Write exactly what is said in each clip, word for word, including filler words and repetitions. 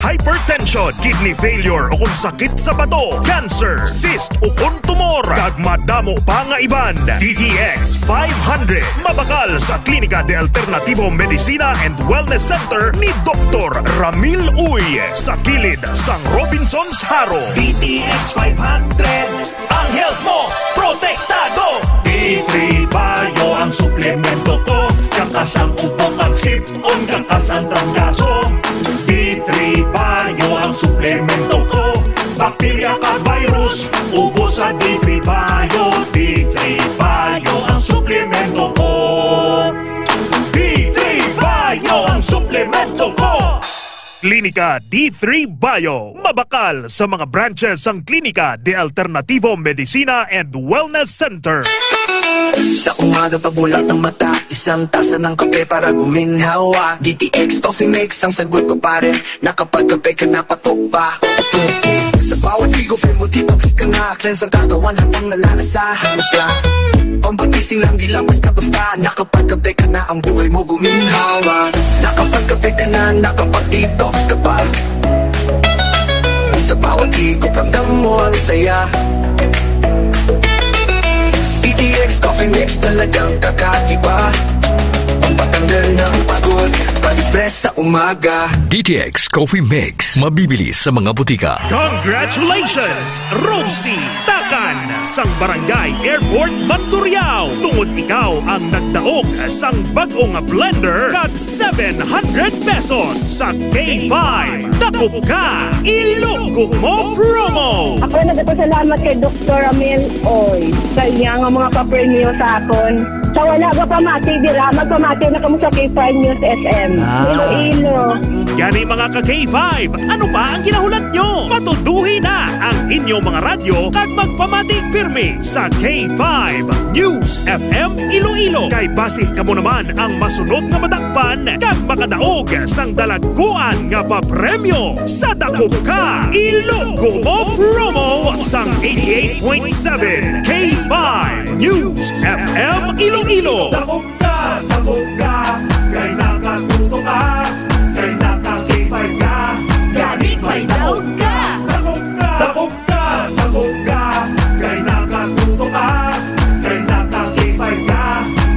hypertension, kidney failure o kung sakit sa bato, cancer, cyst o kung tumor, kag madamo pa nga iban. D T X five hundred, mabakal sa Klinika de Alternativo Medicina and Wellness Center ni Doktor Ramil Uy, sa kilid sang Robinsons Jaro. D T X five hundred, ang health mo, protektado. D three Bio ang suplemento ko, kakas ang ubo kag sip-on, kakas ang trangkaso. D three Bio ang suplemento ko, bakterya kag virus, ubos sa D three Bio. D three Bio ang suplemento ko. D three Bio ang suplemento ko. Klinika D three Bio, mabakal sa mga branches sang Klinika de Alternativo Medicina and Wellness Center. Sa umaga, pagmulat ng mata, isang tasa ng kape para guminhawa. D T X Coffee Mix ang sagot ko, pare. Nakapagkape ka na, patok pa. Sa bawat higop, feel mo detox ka na. Cleanse ang katawan habang nalalasahan mo siya. Pampagising lang, di lang basta-basta. Nakapagkape ka na, ang buhay mo guminhawa. Nakapagkape ka na, nakapag-detox ka pa. Sa bawat higop, ramdam mo ang saya. D T X Coffee Mix, talagang kakaiba. Pampatanggal ng pagod, pag-stress sa umaga. D T X Coffee Mix, mabibili sa mga butika. Congratulations, Rosie Takan, sang Barangay Airport, Mandurriao, tungod ikaw ang nagdaog sang bag-o nga blender kag seven hundred pesos sa K five Dakop Ka, Ilogo Mo promo. Ako nagapasalamat kay Doktor Ramil Oy sa iya nga mga papremyo sa akon. Sa wala gapamati dira, magpamati na kamo sa K five News F M. Ah. Iloilo. Gani, mga ka K five, ano pa ang ginahulat nyo? Patuduhi na ang inyo mga radyo kag magpamati pirmi sa K five News F M Iloilo. Kay basi kamo naman ang masunod nga madakpan kag makadaog sang dalagkuan nga papremyo sa Dakop Ka, Ilogo Mo promo sang eighty-eight point seven K five News F M Iloilo. Dakop ka, dakop ka, kay nakatuto ka, kay naka K five ka. Gani may daog ka. Dakop ka, dakop ka, dakop ka, kay nakatuto ka, kay naka K five ka.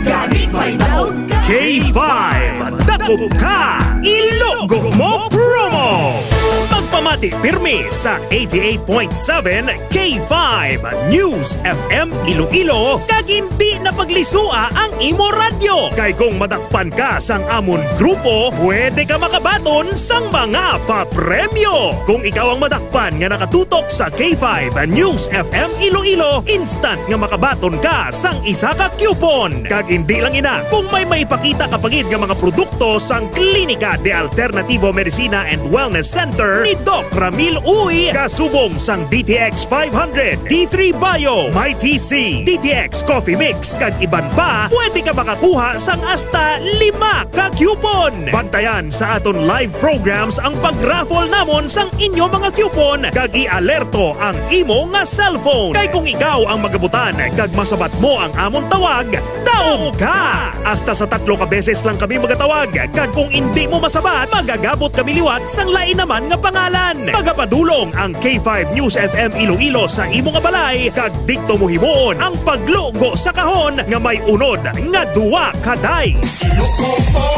Gani may daog ka. K five, Dakop Ka, Ilogo Mo promo. Magpamati pirmi sa eighty-eight point seven K five News F M Iloilo, kag hindi na paglisua ang imo radyo. Kay kung madakpan ka sang amon grupo, pwede ka makabaton sang mga papremyo. Kung ikaw ang madakpan nga nakatutok sa K five News F M Iloilo, instant nga makabaton ka sang isa ka coupon. Kag hindi lang ina, kung may maipakita ka pa gid nga mga produkto sang Klinika de Alternativo Medicina and Wellness Center ni Doc Ramil Uy, kasubong sang D T X five hundred, D three Bio, My T C, D T X Coffee Mix, kag iban pa, pwede ka makakuha sang hasta lima ka coupon. Bantayan sa aton live programs ang pag-raffle namon sang inyo mga coupon, kag i-alerto ang imo nga cellphone. Kay kung ikaw ang magabutan kag masabat mo ang amon tawag, daog ka! Hasta sa tatlo ka beses lang kami magatawag, kag kung indi mo masabat, magagabot kami liwat sang lain naman nga pangalan. Magapadulong ang K five News F M Iloilo sa imo nga balay, kag didto mo himuon ang paglugo sa kahon nga may unod nga duwa ka dice. Ilogo mo!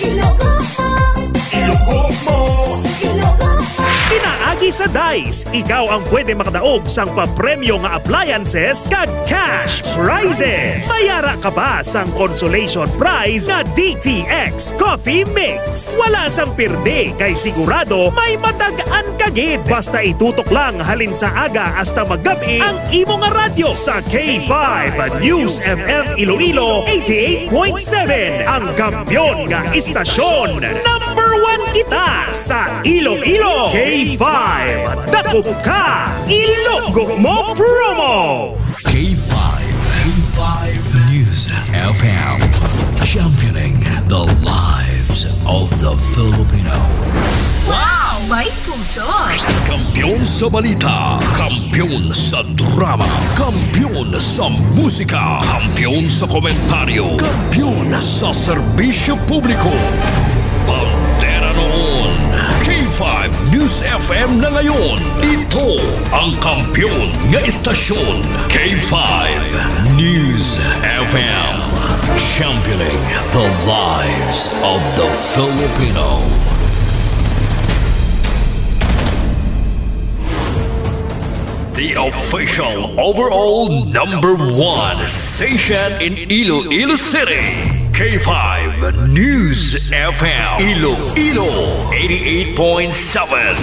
Ilogo mo! Ilogo mo! Ilogo mo! Pinaagi sa dice, ikaw ang pwede makadaog sang papremyo nga appliances kag cash prizes. May ara ka pa sang consolation prize nga D T X Coffee Mix. Wala sang pirdi kay sigurado may madag-an ka gid. Basta itutok lang halin sa aga hasta maggab-i ang imo nga radyo sa K five News F M Iloilo eighty-eight point seven, ang kampiyon nga istasyon. Number one kita sa Iloilo. K five, dakop ka, Ilogo mo promo. K five, K five News F M, championing the lives of the Filipino. Wow! May puso! Kampiyon sa balita, kampiyon sa drama, kampiyon sa musika, kampiyon sa komentaryo, kampiyon sa serbisyo publiko. Bandera noon, K five F M na ngayon. Ito ang kampiyon nga istasyon, K five News F M. Championing the lives of the Filipino. The official overall number one station in Iloilo City. K five News F M. Iloilo, eighty-eight point seven.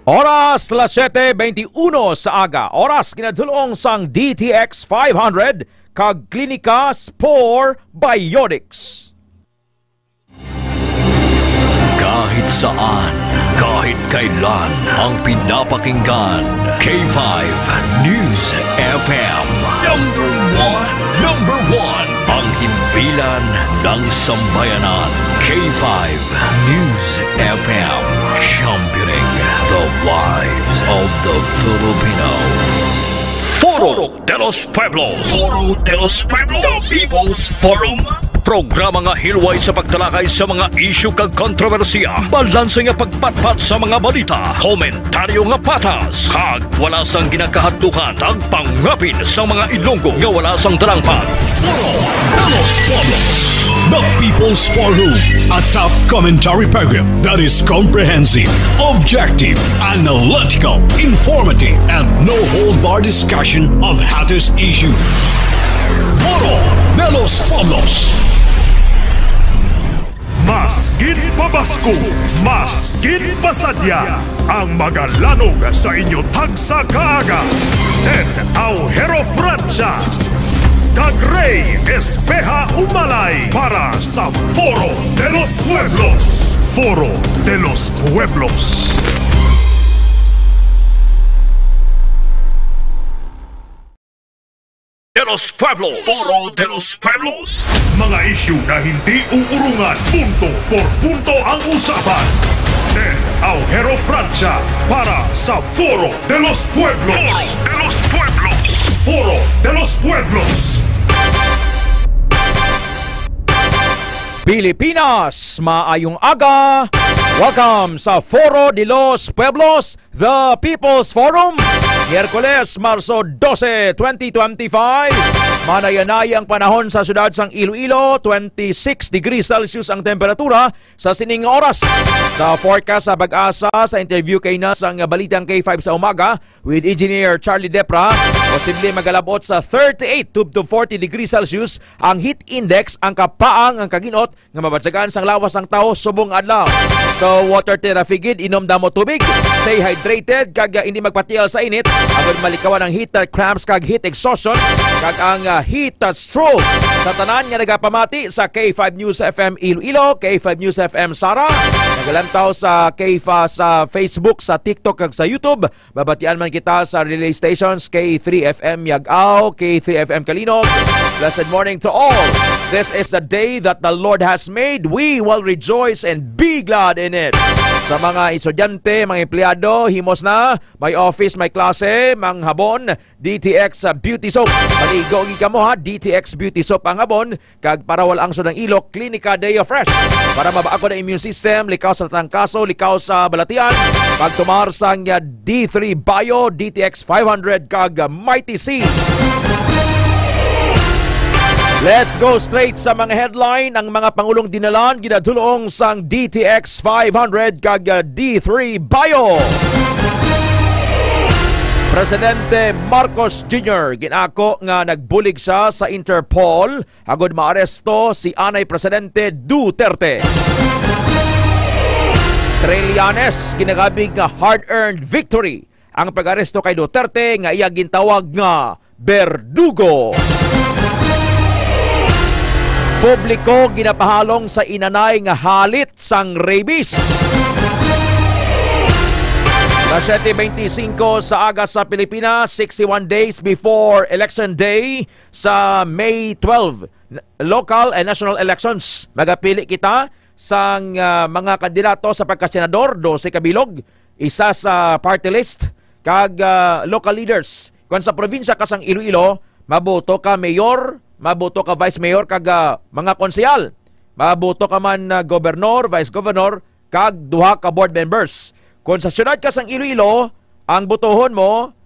Oras las siete veintiuno sa aga. Oras ginadulong sang D T X five hundred kag Klinika Spore Bionics. Kahit saan, kahit kailan, ang pinapakinggan, K five News F M. Number one, number one, ang himpilan ng sambayanan. K five News F M, championing the lives of the Filipino. Foro de los Pueblos. Foro de los Pueblos. The People's Forum. Programa nga hilway sa pagtalakay sa mga isyu kag kontrobersiya, balanse nga pagpatpat sa mga balita, komentaryo nga patas, kag wala sang ginakahadlukan, kag pangapin sa mga Ilonggo nga wala sang talangpan. Foro de los Pueblos. The People's Forum, a top commentary program that is comprehensive, objective, analytical, informative, and no hold bar discussion of hottest issues. Foro de los Pueblos. Mas gid pa basko, mas gid pa sadya ang magalanog sa inyo tagsa ka aga. Ted Aujero Francia kag Rey Espeha Umalay para sa Foro de los Pueblos. Foro de los Pueblos. De los Pueblos. Foro de los Pueblos. Mga isyu na hindi uurungan, punto por punto ang usapan. Ted Aujero Francia para sa Foro de los Pueblos. Foro de los Pueblos. Foro de los Pueblos. Pilipinas, maayong aga. Welcome sa Foro de los Pueblos, The People's Forum. Miyerkules, Marso dose, twenty twenty-five. Manaya-naya ang panahon sa siyudad sang Iloilo, twenty-six degrees Celsius ang temperatura sa sining oras. Sa forecast sa pag-asa, sa interview kay na sang Balitang K five sa umaga with Engineer Charlie Depra, posible magalabot sa thirty-eight to, to forty degrees Celsius ang heat index, ang kapaang, ang kaginot nga mabatyagan sang lawas sang tawo subong adlaw. So, water therapy gid, inom damo tubig, stay hydrated, kag, ah, hindi magpatial sa init, agod malikawan ang heat, ah, cramps kag heat exhaustion, kag ang, ah, heat, ah, stroke. Sa tanan nga nagapamati sa K five News F M Iloilo, K five News F M Sara, nagalantaw sa K five sa Facebook, sa TikTok, kag sa YouTube, Babatian man kita sa relay stations, K three F M Yag-aw, K three F M Calinog. Blessed morning to all. This is the day that the Lord has made. We will rejoice and be glad in it. Sa mga estudyante, mga empleyado, himos na, may office, may klase, manghabon, D T X sa Beauty Soap. Maligo gid kamo, ha, D T X Beauty Soap ang habon. Kag para wala ang sudang ilok, Klinika Deo Fresh. Para mabaakod ang immune system, likaw sa tangkaso, likaw sa balatian, pagtumar sang, ah, D three Bio, D T X five hundred, kag, ah, Mighty C. Let's go straight sa mga headline. Ang mga pangulong dinalan ginadulong sang D T X five hundred kag, ah, D three Bio. Presidente Marcos Junior ginako nga nagbulig siya sa Interpol agod maaresto si anay Presidente Duterte. Trillanes ginakabig nga hard-earned victory ang pag-aresto kay Duterte nga iya gintawag nga berdugo. Publiko ginapahalong sa inanay nga halit sang rabies. Sa siyete beintisinko sa aga sa Pilipinas, sixty-one days before Election Day, sa May twelve, n-, local and national elections. Magapili kita sang, ah, mga kandidato sa pagkasenador, dose ka bilog, isa sa party list, kag, ah, local leaders. Kung sa probinsya ka sang Iloilo, maboto ka mayor, maboto ka vice mayor, kag, ah, mga konsehal. Maboto ka man na gobernador, vice governor, kag duha ka board members. Kung sa siyudad ka sang Iloilo, ang botohon mo,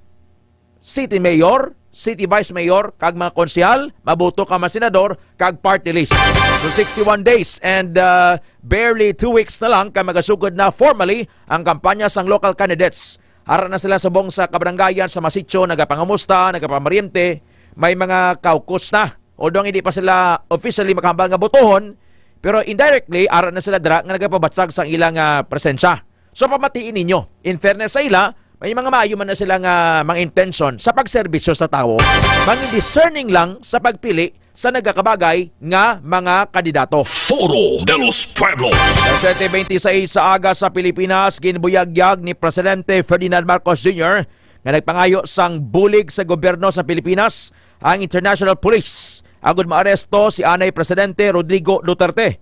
city mayor, city vice mayor, kag mga konsehal, maboto ka man senador, kag party list. So, sixty-one days and, uh, barely two weeks na lang kay magasugod na formally ang kampanya sang local candidates. Ara na sila subong sa kabaranggayan, sa masityo, nagapangamusta, nagapamaryente, may mga caucus na. Although hindi pa sila officially makahambal nga botohon, pero indirectly, ara na sila dira nga nagapabatsag sang ilang, ah, presensya. So, pamatii ninyo, in fairness sa ila, may mga maayo man na sila nga mga intensyon sa pagserbisyo sa tawo. Mangin discerning lang sa pagpili sa nagakabagay nga mga kandidato. Foro de los Pueblos. Alas siyete beintiseis sa aga sa Pilipinas, ginbuyagyag ni Presidente Ferdinand Marcos Junior nga nagpangayo sang bulig sa gobyerno sa Pilipinas ang International Police agud maaresto si anay Presidente Rodrigo Duterte.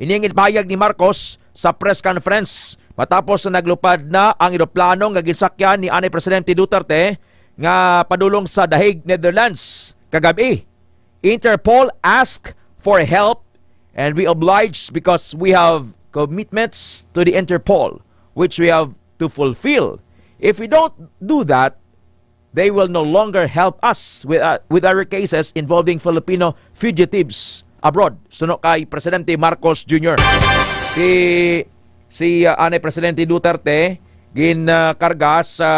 Ini ang ipahayag ni Marcos sa press conference matapos na naglupad na ang eroplano nga ginsakyan ni anay Presidente Duterte nga padulong sa The Hague, Netherlands, kagab-i. Interpol ask for help and we oblige because we have commitments to the Interpol which we have to fulfill. If we don't do that, they will no longer help us with, uh, with our cases involving Filipino fugitives abroad. Suno kay Presidente Marcos Junior, si, si, uh, anay Presidente Duterte ginkarga sa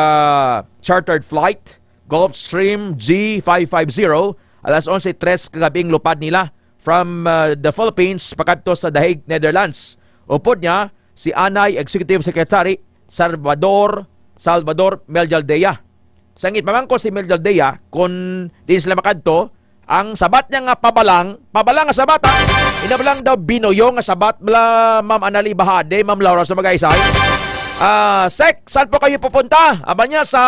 chartered flight Gulfstream G five five zero, alas onse tres kagabing lupad nila from, uh, the Philippines pakadto sa The Hague, Netherlands. Upod niya, si anay Executive Secretary Salvador, Salvador Meljaldea. Sangit mamangko si Meljaldea kung di sila makadto, ang sabat niya nga pabalang, pabalang nga sabat, ha? Inabalang daw binuyo nga sabat, bla, Ma'am Anali Bahade, Ma'am Laura sa Magaysay. Ah, Sec, saan po kayo pupunta? Aba niya, sa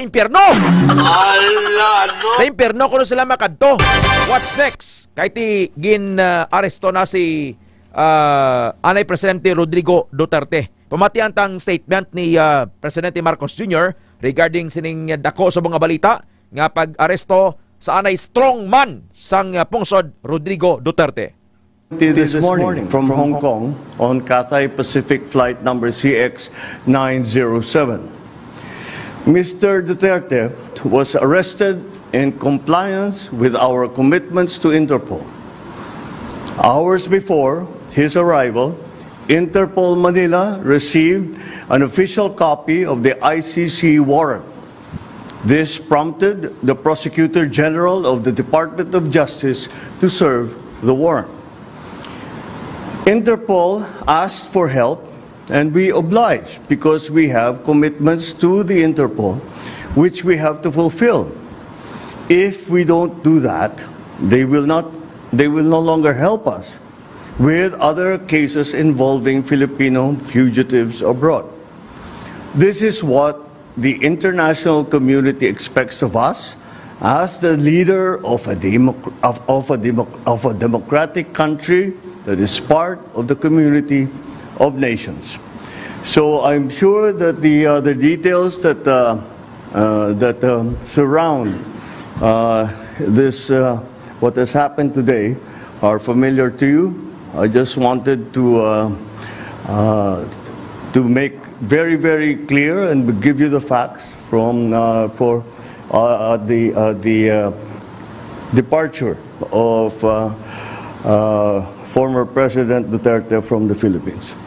impyerno. Ala, no? Sa impyerno kuno sila makadto. What's next? Kay ti gin, ah, aresto na si, ah, anay Presidente Rodrigo Duterte. Pamatian tang statement ni, ah, Presidente Marcos Junior regarding sining dako sa mga balita nga pag-aresto sa anay strongman sang, ah, pungsod, Rodrigo Duterte. This morning from Hong Kong on Cathay Pacific flight number C X nine zero seven. Mister Duterte was arrested in compliance with our commitments to Interpol. Hours before his arrival, Interpol Manila received an official copy of the I C C warrant. This prompted the Prosecutor General of the Department of Justice to serve the warrant. Interpol asked for help, and we obliged because we have commitments to the Interpol which we have to fulfill. If we don't do that, they will not, they will no longer help us with other cases involving Filipino fugitives abroad. This is what the international community expects of us as the leader of a democ-, of, of a democ-, of a democratic country that is part of the community of nations. So I'm sure that the, uh, the details that, uh, uh, that, um, surround, uh, this, uh, what has happened today are familiar to you. I just wanted to, uh, uh, to make very, very clear and give you the facts from, uh, for, uh, uh, the, uh, the, uh, departure of, uh, uh, former President Duterte from the Philippines.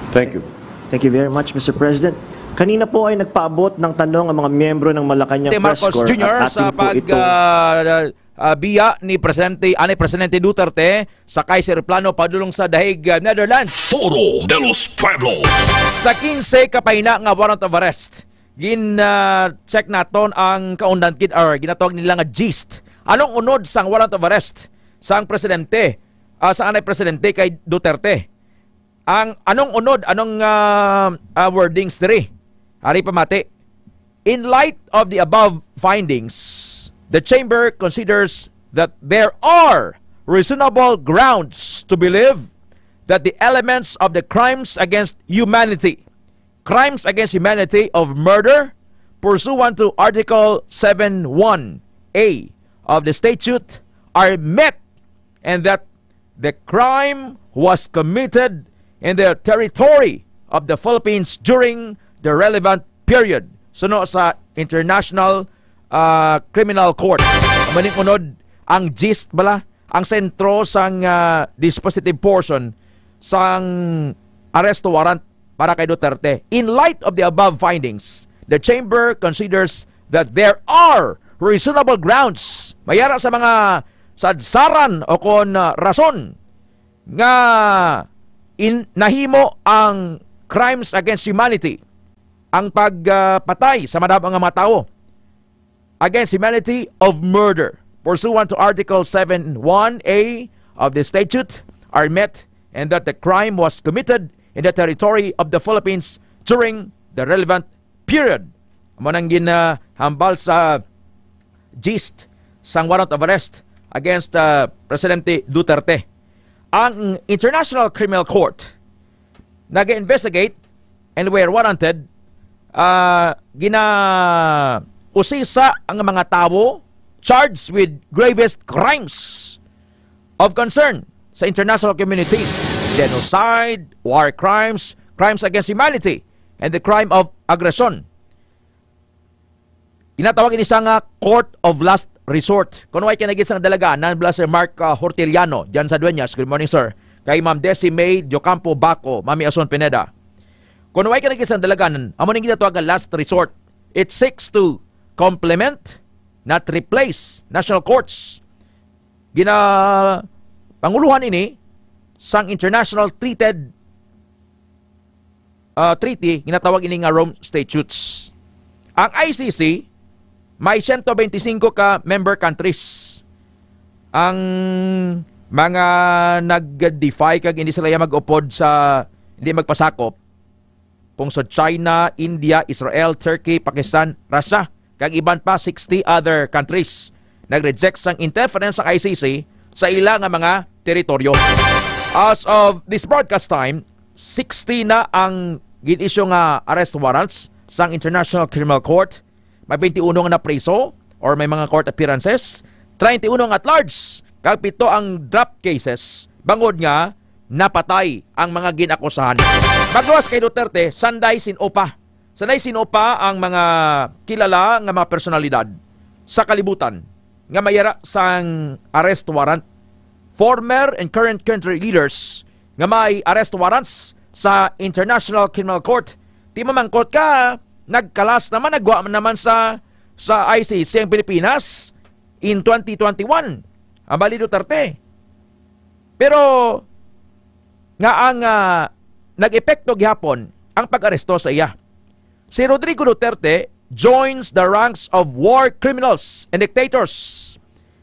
Thank you. Thank you very much, Mister President. Kanina po ay nagpaabot ng tanong ang mga miyembro ng Malacañang Te Press Marcos Corps Junior at sa atin po pag, itong ah, ah, biya ni Presidente, anay Presidente Duterte sa kay eroplano padulong sa The Hague, ah, Netherlands. Foro de los Pueblos. Sa kinse ka pahina nga warrant of arrest, gin, ah, check naton ang kaundan gid or ginatawag nila nga gist. Anong unod sang warrant of arrest sang presidente, ah, sa anay presidente kay Duterte? Ang anong unod, anong, ah, ah, wordings diri? Ari pamati. In light of the above findings, the chamber considers that there are reasonable grounds to believe that the elements of the crimes against humanity, crimes against humanity of murder pursuant to Article seven one A of the statute are met and that the crime was committed in the territory of the Philippines during the relevant period, suno sa International, ah, Criminal Court. Maning unod ang gist bala, ang sentro sang, ah, dispositive portion sang arrest warrant para kay Duterte. In light of the above findings, the chamber considers that there are reasonable grounds, may ara sa mga sadsaran o kon, ah, rason nga in-, nahimo ang crimes against humanity, ang pagpatay sa madamo nga mga tawo, against humanity of murder pursuant to Article seven one A of the statute are met, and that the crime was committed in the territory of the Philippines during the relevant period. Amo nang ginhambal sa gist sang warrant of arrest against, uh, Presidente Duterte. Ang International Criminal Court nag-investigate and where warranted, ah, ginausisa ang mga tawo charged with gravest crimes of concern sa international community: genocide, war crimes, crimes against humanity, and the crime of aggression. Ginatawag ini sa nga court of last resort. Kuno way ka nagit sang dalaga, nan bala si Mark, ah, Horteliano, dyan sa Dueñas. Good morning, sir. Kay Ma'am Desi May Diocampo Baco, Mami Ason Pineda. Kuno way ka nagit sang dalaga, nan, amo ning ginatawag nga last resort. It seeks to complement, not replace, national courts. Gina-, panguluhan ini sang international treated, ah, treaty, ginatawag ini nga Rome Statutes. Ang I C C may siyento bente singko ka member countries. Ang mga nag-defy kag hindi sila ya mag-upod sa hindi magpasakop, pungsod China, India, Israel, Turkey, Pakistan, Russia, kag iban pa sixty other countries nag-reject sang interference sang I C C sa ila nga mga teritoryo. As of this broadcast time, sixty na ang gin-issue nga arrest warrants sang International Criminal Court. May twenty-one nga napriso or may mga court appearances, treinta y uno ang at large, kag pito ang drop cases bangod nga napatay ang mga gin-akusahan. Magluwas kay Duterte, sanday sin-o pa. Sanday sin-o pa ang mga kilala nga mga personalidad sa kalibutan nga may ara sang arrest warrant. Former and current country leaders nga may arrest warrants sa International Criminal Court. Ti mamangkot ka, nagkalas naman, nagwa naman sa, sa I C C ang Pilipinas in twenty twenty-one. Ang bali Duterte. Pero nga ang, ah, nag-epekto gihapon ang pag-aresto sa iya. Si Rodrigo Duterte joins the ranks of war criminals and dictators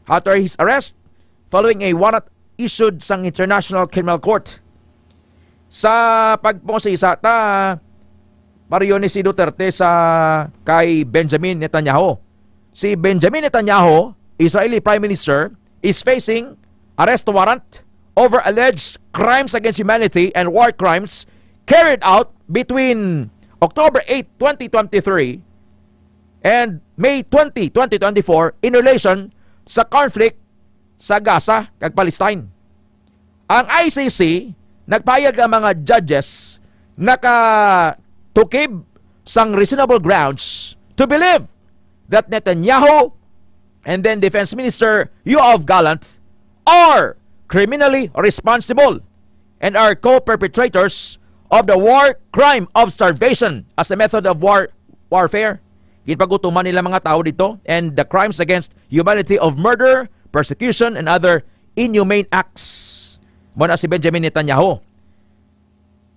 after his arrest following a warrant issued sang International Criminal Court. Sa pagpungsi sa ta, pareho ni si Duterte sa kay Benjamin Netanyahu. Si Benjamin Netanyahu, Israeli Prime Minister, is facing arrest warrant over alleged crimes against humanity and war crimes carried out between October eight, twenty twenty-three and May twenty, twenty twenty-four in relation sa conflict sa Gaza kag Palestine. Ang I C C nagpahayag ang mga judges nakatukib sang reasonable grounds to believe that Netanyahu and then Defense Minister Yoav Gallant are criminally responsible and are co-perpetrators of the war crime of starvation as a method of war warfare. Ginpagutuman nila mga tawo dito, and the crimes against humanity of murder, persecution, and other inhumane acts. Mao na si Benjamin Netanyahu.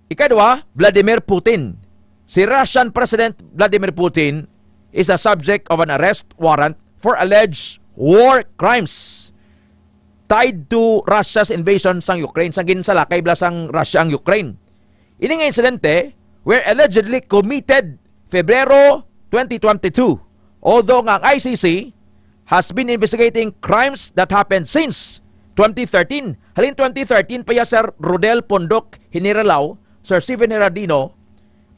Ikadua, Vladimir Putin. Si Russian President Vladimir Putin is a subject of an arrest warrant for alleged war crimes tied to Russia's invasion sang Ukraine. Sang ginsalakay bala sang Russia ang Ukraine. Ini nga insidente were allegedly committed Febrero twenty twenty-two, although nga ang I C C has been investigating crimes that happened since twenty thirteen. Halin twenty thirteen pa ya, Sir Rodel Pondok Hiniralaw, Sir Steven Herardino,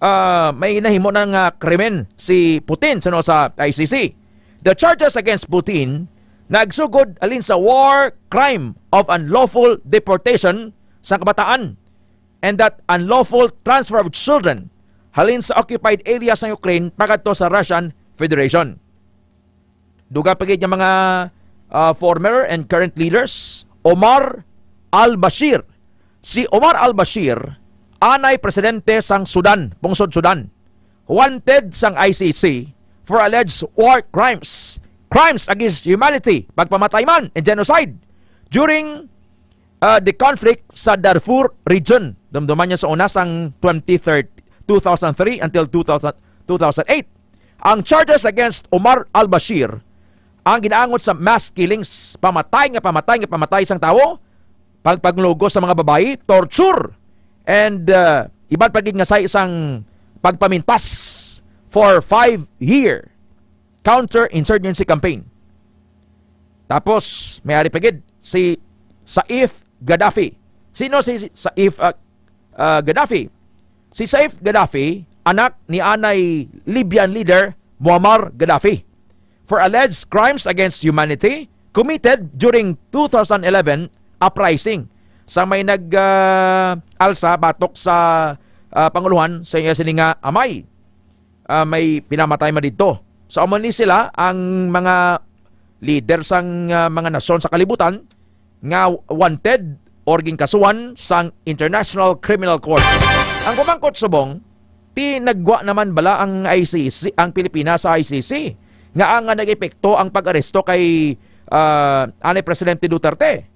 ah, may nahimo na nga krimen si Putin suno sa I C C. The charges against Putin nagsugod halin sa war crime of unlawful deportation sang kabataan and that unlawful transfer of children halin sa occupied area sang Ukraine pakadto sa Russian Federation. Dugang pa gid nga mga, ah, former and current leaders, Omar al-Bashir. Si Omar al-Bashir anay presidente sang Sudan, pungsod Sudan, wanted sang I C C for alleged war crimes, crimes against humanity, pagpamatay man and genocide during, ah, the conflict sa Darfur region. Dumduman niya sa una sang twenty thirty, two thousand three until two thousand, two thousand eight. Ang charges against Omar al-Bashir, ang ginaangot sa mass killings, pamatay nga pamatay nga pamatay sang tawo, pagpanglugos sa mga babayi, torture, and, uh, iban pa gid nga sahi sang pagpamintas for five-year counter-insurgency campaign. Tapos, may ari pa gid si Saif Gaddafi. Sino si Saif, uh, uh, Gaddafi? Si Saif Gaddafi, anak ni anay Libyan leader Muammar Gaddafi, for alleged crimes against humanity committed during two thousand eleven uprising, sa may nag, ah, alsa batok sa, ah, pangulohan sa iya sini nga amay. Ah, may pinamatay man didto. So, amo ni sila ang mga leader sang, ah, mga nasyon sa kalibutan nga wanted or ginkasuhan sang International Criminal Court. Ang pamangkot subong, ti nagwa naman bala ang I C C, ang Pilipinas sa I C C, nga ang, nga nag-epekto ang pag-aresto kay, ah, anay Presidente Duterte?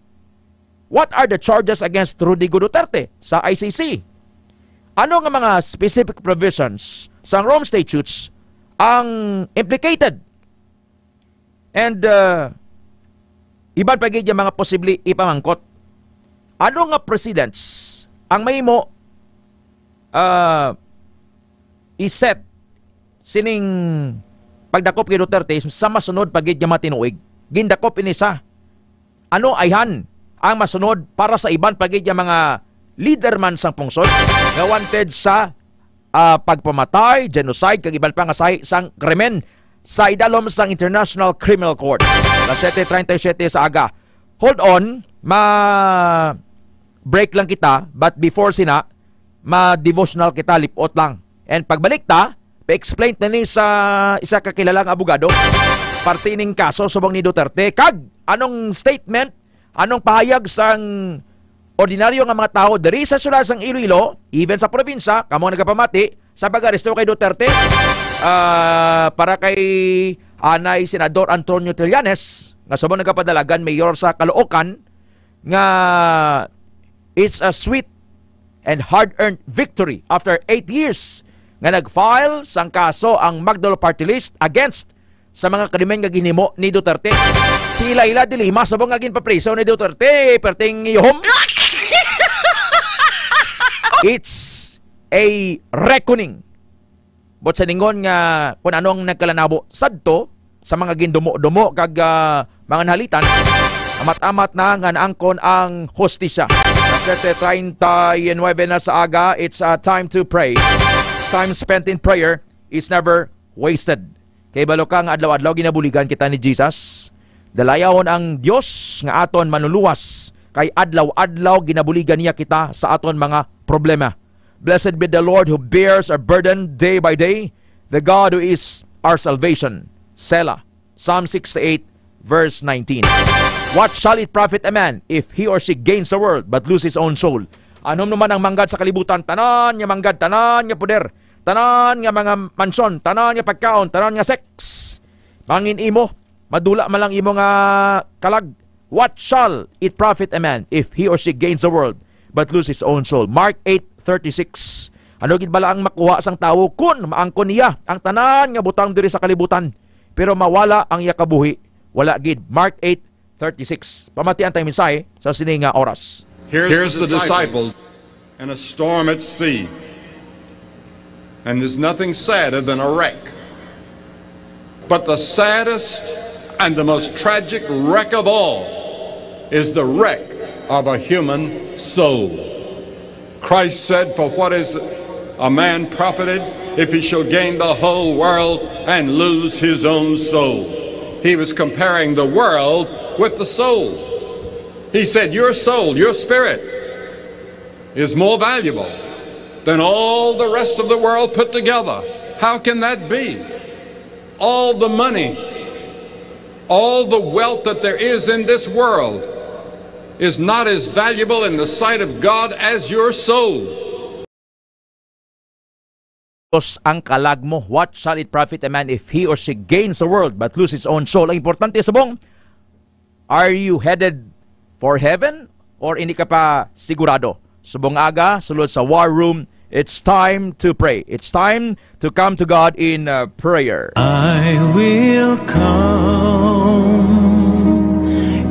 What are the charges against Rodrigo Duterte sa I C C? Ano nga mga specific provisions sang Rome Statutes ang implicated? And, uh, iban pa gid yung mga posible ipamangkot. Ano nga precedents ang mahimo, uh, i-set sining pagdakop kay Duterte sa masunod pa gid nga mga tinuig? Gindakop ini sa ano, ayhan, ang masunod para sa iban pa gid nga mga leader man sang pungsod nga wanted sa, ah, pagpamatay, genocide, kag iban pa nga sahi sang krimen sa idalom sang International Criminal Court. Alas siete treinta y siete sa aga. Hold on, ma-break lang kita, but before sina, ma-devotional kita, lipot lang. And pagbalik ta, pa-explain ta ni sa isa ka kilala nga abogado, parte ning kaso subong ni Duterte. Kag anong statement, anong pahayag sang ordinaryo nga mga tawo diri sa syudad sang Iloilo, even sa probinsya, kamo nagapamati sa pag-aresto kay Duterte? Ah, para kay anay Senador Antonio Trillanes, nga subong nagapadalagan mayor sa Caloocan, nga it's a sweet and hard-earned victory after eight years nga nag-file sang kaso ang Magdalo Party List against sa mga krimen nga ginhimo ni Duterte. Si Leila de Lima, subong nga ginpapriso ni Duterte, perting yuhom. It's a reckoning. But sa ningon nga kung ano ang nagkalanabo sadto sa mga gindumo-dumo kag, ah, mga nahalitan, amat-amat na nga naangkon ang hustisya. Alas siete treinta y nueve na sa aga, it's, ah, time to pray. Time spent in prayer is never wasted. Kay balo ka nga adlaw-adlaw ginabuligan kita ni Jesus. Dalayawon ang Dios nga aton manluluwas, kay adlaw-adlaw ginabuligan niya kita sa aton mga problema. Blessed be the Lord who bears our burden day by day, the God who is our salvation. Selah. Psalm sixty-eight, verse nineteen. What shall it profit a man if he or she gains the world but lose his own soul? Ano naman ang manggad sa kalibutan? Tanan nga manggad, tanan nga poder, tanan nga mga mansyon, tanan nga pagkaon, tanan nga sex. Mangin imo, madula man lang imo nga kalag. What shall it profit a man if he or she gains the world but lose his own soul? Mark eight thirty-six. Ano gid bala ang makuha sang tawo kun maangkon niya ang tanan nga butang diri sa kalibutan, pero mawala ang iya kabuhi? Wala gid. Mark eight thirty-six. Pamati ang tayong mensahe sa sini nga oras. Here's the disciples in a storm at sea. And there's nothing sadder than a wreck. But the saddest and the most tragic wreck of all is the wreck of a human soul. Christ said, "For what is a man profited if he shall gain the whole world and lose his own soul?" He was comparing the world with the soul. He said, "Your soul, your spirit, is more valuable than all the rest of the world put together. How can that be? All the money, all the wealth that there is in this world is not as valuable in the sight of God as your soul. Dios ang kalag mo. What shall it profit a man if he or she gains the world but lose his own soul? Ang importante subong, are you headed for heaven or hindi ka pa sigurado? Subong aga, sulod sa war room, it's time to pray. It's time to come to God in uh, prayer. I will come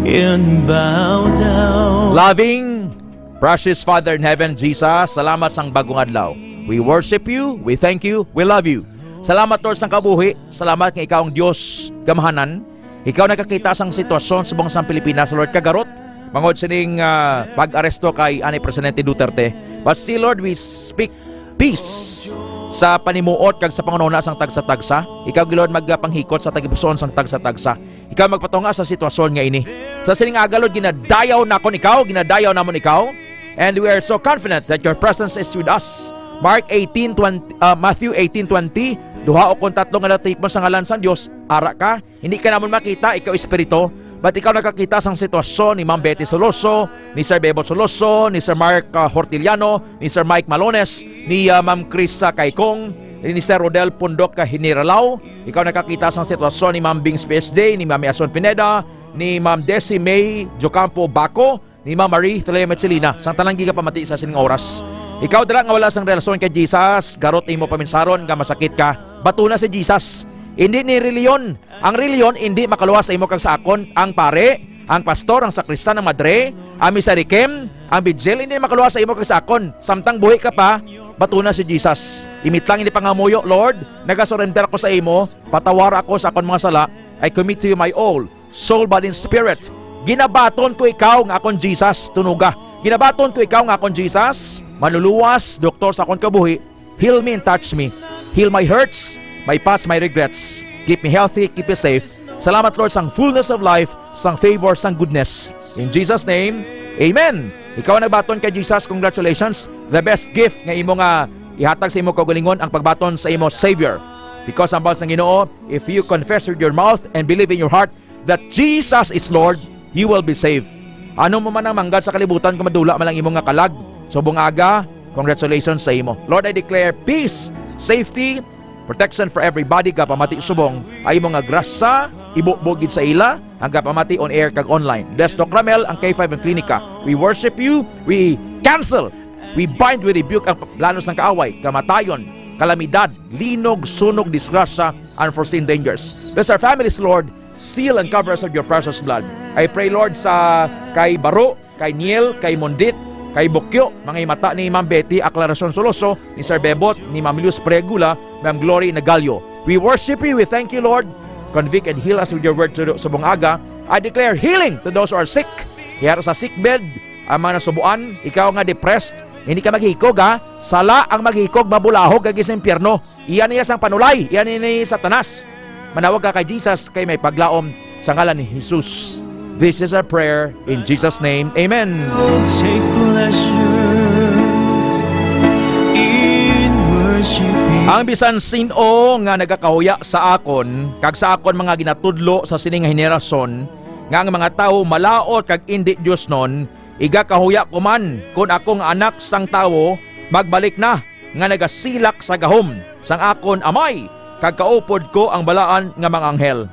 and bow down. Loving, precious Father in Heaven, Jesus, salamat sang bagong adlaw. We worship you, we thank you, we love you. Salamat, Lord, sang kabuhi. Salamat nga ikaw ang Dios gamahanan. Ikaw nakakita sang sitwasyon subong sang Pilipinas, Lord, kagarot. Mangod sining ah, pag-aresto kay ani Presidente Duterte. But still, Lord, we speak peace sa panimuot kag sa panghunahuna sang tagsa-tagsa. Ikaw, Lord, magapanghikot sa tagipusoon sang tagsa-tagsa. Ikaw magpatunga sa sitwasyon nga ini. Sa sining aga, Lord, ginadayaw nakon ikaw, ginadayaw namon ikaw. And we are so confident that your presence is with us. Mark eighteen twenty, ah, Matthew eighteen twenty, "Duha o kon tatlo nga natipon sa ngalan sang Dios, ara ka." Hindi ka namon makita, ikaw espiritu. But ikaw nakakita sang sitwasyon ni Ma'am Betty Soloso, ni Sir Bebot Soloso, ni Sir Mark ah, Hortiliano, ni Sir Mike Malones, ni ah, Ma'am Chris ah, Kaikong, ni Sir Rodel Pundok ka Hiniralaw. Ikaw nakakita sang sitwasyon ni Ma'am Bings P S J, ni Ma'am Yason Pineda, ni Ma'am Desi May Jocampo Baco, ni Ma'am Marie Thelema Chelina, sang tanang gigapamati sa sining oras. Ikaw dira nga wala sang relasyon kay Jesus, garot imo paminsaron nga masakit ka, batuna si Jesus. Hindi ni reliyon. Ang reliyon hindi makaluwas sa imo kag sa akon. Ang pare, ang pastor, ang sakristan, ang madre, ang misarikim, ang bidjil, hindi makaluwas sa imo kag sa akon. Samtang buhi ka pa, batuna si Jesus. Imitlang ini pangamuyo, Lord, nagasurrender ako sa imo, patawara ako sa akon mga sala. I commit to you my all, soul, body, and spirit. Ginabaton ko ikaw nga akon Jesus, tunoga. Ginabaton ko ikaw nga akon Jesus, manluluwas, doktor sa akon kabuhi, heal me and touch me. Heal my hurts, my past, my regrets. Keep me healthy, keep me safe. Salamat, Lord, sang fullness of life, sang favor, sang goodness. In Jesus' name, amen. Ikaw ang nagbaton kay Jesus, congratulations. The best gift nga imo nga ihatag sa imo kaugalingon ang pagbaton sa imo Savior. Because ang bahol sang Ginoo, if you confess with your mouth and believe in your heart that Jesus is Lord, you will be saved. Ano mo man ang manggad sa kalibutan kung madula man lang imo nga kalag, subong aga, congratulations sa imo. Lord, I declare peace, safety, protection for everybody, gapamati subong ay imo nga grasya, ibubo gid sa ila ang gapamati on air kag online. Bless Doc Ramel, ang K five, ang klinika. We worship you, we cancel, we bind, we rebuke ang plano sang kaaway, kamatayon, kalamidad, linog, sunog, disgrasya, unforeseen dangers. Bless our families, Lord. Seal and cover us with your precious blood. I pray, Lord, sa kay Baro, kay Niel, kay Mondit, kay Bukyo, mga himata ni Ma'am Betty Aclaracion Soloso, ni Sir Bebot, ni Ma'am Luz Pregula, Ma'am Glory Nagalio. We worship you, we thank you, Lord. Convict and heal us with your word to subong aga. I declare healing to those who are sick. Yara sa sick bed, ang mga nasubuan, ikaw nga depressed, hindi ka maghikog, ha? Sala ang maghikog, mabulahog, kag sa impyerno. Iya niya sang panulay, iya ni, ni Satanas. Manawag ka kay Jesus kay may paglaom sa ngalan ni Jesus. This is our prayer in Jesus' name. Amen. Take pleasure in worshiping. Ang bisan sin-o nga nagakahuya sa akon, kag sa akon mga ginatudlo sa sini nga henerasyon, nga ang mga tawo malaut kag indi diosnon, igakahuya ko man kon ako nga Anak sang Tawo magbalik na nga nagasilak sa gahom sang akon Amay, kag kaupod ko ang balaan nga mga anghel.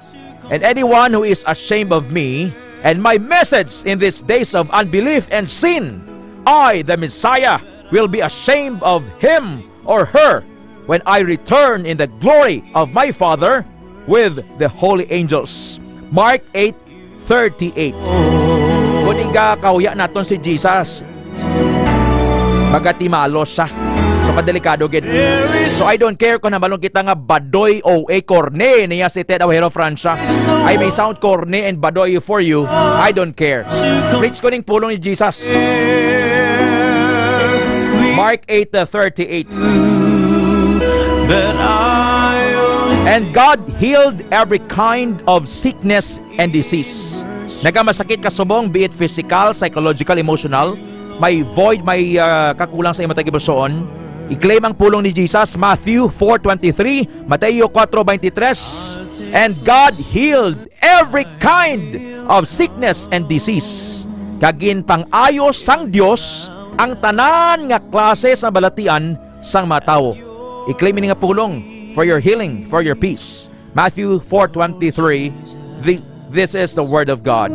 And anyone who is ashamed of me and my message in these days of unbelief and sin, I, the Messiah, will be ashamed of him or her when I return in the glory of my Father with the holy angels. Mark eight thirty-eight. Kung igakahuya naton si Jesus, magatimalos siya. So, kadelikado gid. So, I don't care kung namalong kita nga badoy, O A, corny niya si Ted Awero Francia. I may sound corny and badoy for you. I don't care. Preach ko ning pulong ni Jesus. Mark eight thirty-eight. And God healed every kind of sickness and disease. Nagamasakit ka subong, be it physical, psychological, emotional, may void, may, ah, kakulang sa imong tagipusoon, i-claim ang pulong ni Jesus, Matthew four twenty-three, Mateo four twenty-three, "And God healed every kind of sickness and disease." Kag ginpang-ayo sang Dios ang tanan nga klase sa balatian sang mga tawo. I-claim ini nga pulong for your healing, for your peace. Matthew four twenty-three, thi-, this is the word of God.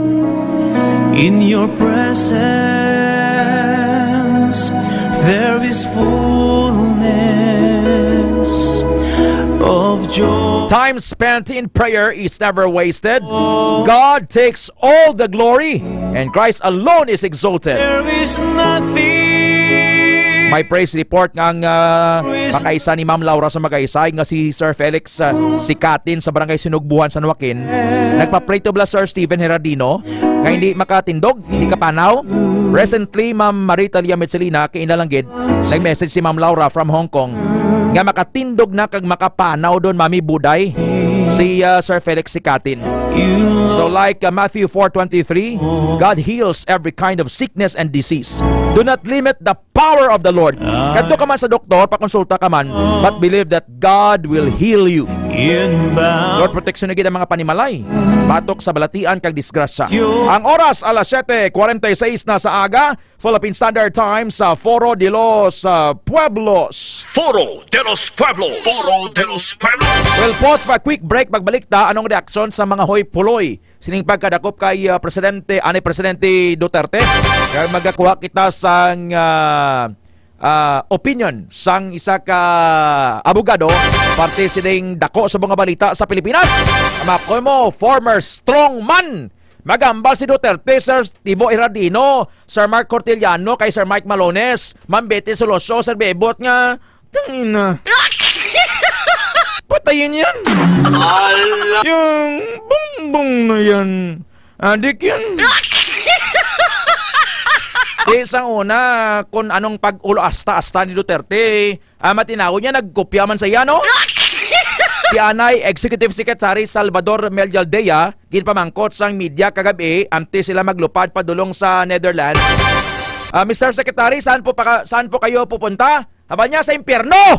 In your presence, there is fullness of joy. Time spent in prayer is never wasted. God takes all the glory, and Christ alone is exalted. There is nothing. May praise report nga ang, ah, pakaisa ni Ma'am Laura sa Magaysay nga si Sir Felix, ah, Sicatin sa Barangay Sinugbuhan, San Joaquin. Nagpa-pray to bala Sir Steven Herardino nga hindi makatindog, hindi kapanaw. Recently, Ma'am Marita Lia Mitsilina, kay ina lang gid, nag-message si Ma'am Laura from Hong Kong nga makatindog na kag makapanaw doon, Mami Buday, si, ah, Sir Felix Sicatin. So like, uh, Matthew four twenty-three, God heals every kind of sickness and disease. Do not limit the power of the Lord. Kadto ka man sa doktor, pakonsulta ka man, but believe that God will heal you. Lord, proteksyon na gid ang mga panimalay batok sa balatian kag disgrasya. Ang oras, alas siete cuarenta y seis na sa aga. Philippine Standard Time sa Foro de los, ah, Pueblos. Foro de los Pueblos. Foro de los Pueblos. We'll pause for a quick break. Magbalik ta anong reaksyon sa mga hoy puloy sining pagkadakop kay, ah, Presidente, anay Presidente Duterte. Kaya magakuha kita sang, ah, ah, opinion sang isa ka abogado parte sining dako sa mga balita sa Pilipinas. Makoy mo, former strongman. Magambal si Duterte, Sir Tivo Herardino, Sir Mark Cortiliano, kay Sir Mike Malones, Ma'am Betty Soloso, Sir Bebot nga, tangina. Patayin yan. Ala. Yung bongbong na yan. Adik yan. Di sang una, kung anong pag-ulo asta-asta ni Duterte, ah, matinaw niya, nagkopya man sa iya, no? Si anay Executive Secretary Salvador Mel Yaldea, ginpamangkot sang media kagabi, antes sila maglupad padulong sa Netherlands. Ah, Mister Secretary, saan po pa ka-, saan po kayo pupunta? Haba niya sa impyerno!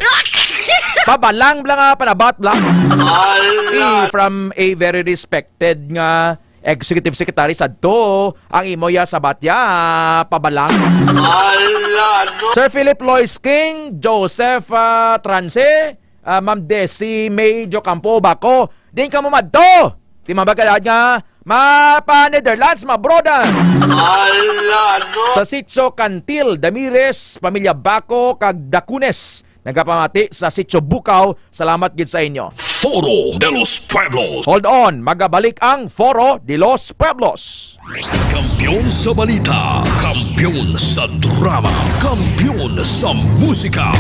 Pabalang bla nga panabat bla. Ala! Eh, from a very respected nga executive secretary sadto, ang imo ya sabat ya, pabalang. Ala, no? Sir Philip Lois King, Joseph, ah, Transe, ah, Ma'am Desi May Jocampo Baco, din kamo madto. Di mabagad nga, ma-, pa Netherlands, mabroda. Ala, no? Sa Sitio Cantil, Damires, Pamilya Baco, kag Dacunes. Nagapamati sa Sitio Bukaw, salamat gid sa inyo. Foro de los Pueblos. Hold on, magabalik ang Foro de los Pueblos. Kampiyon sa balita, kampiyon sa drama, kampiyon sa musika.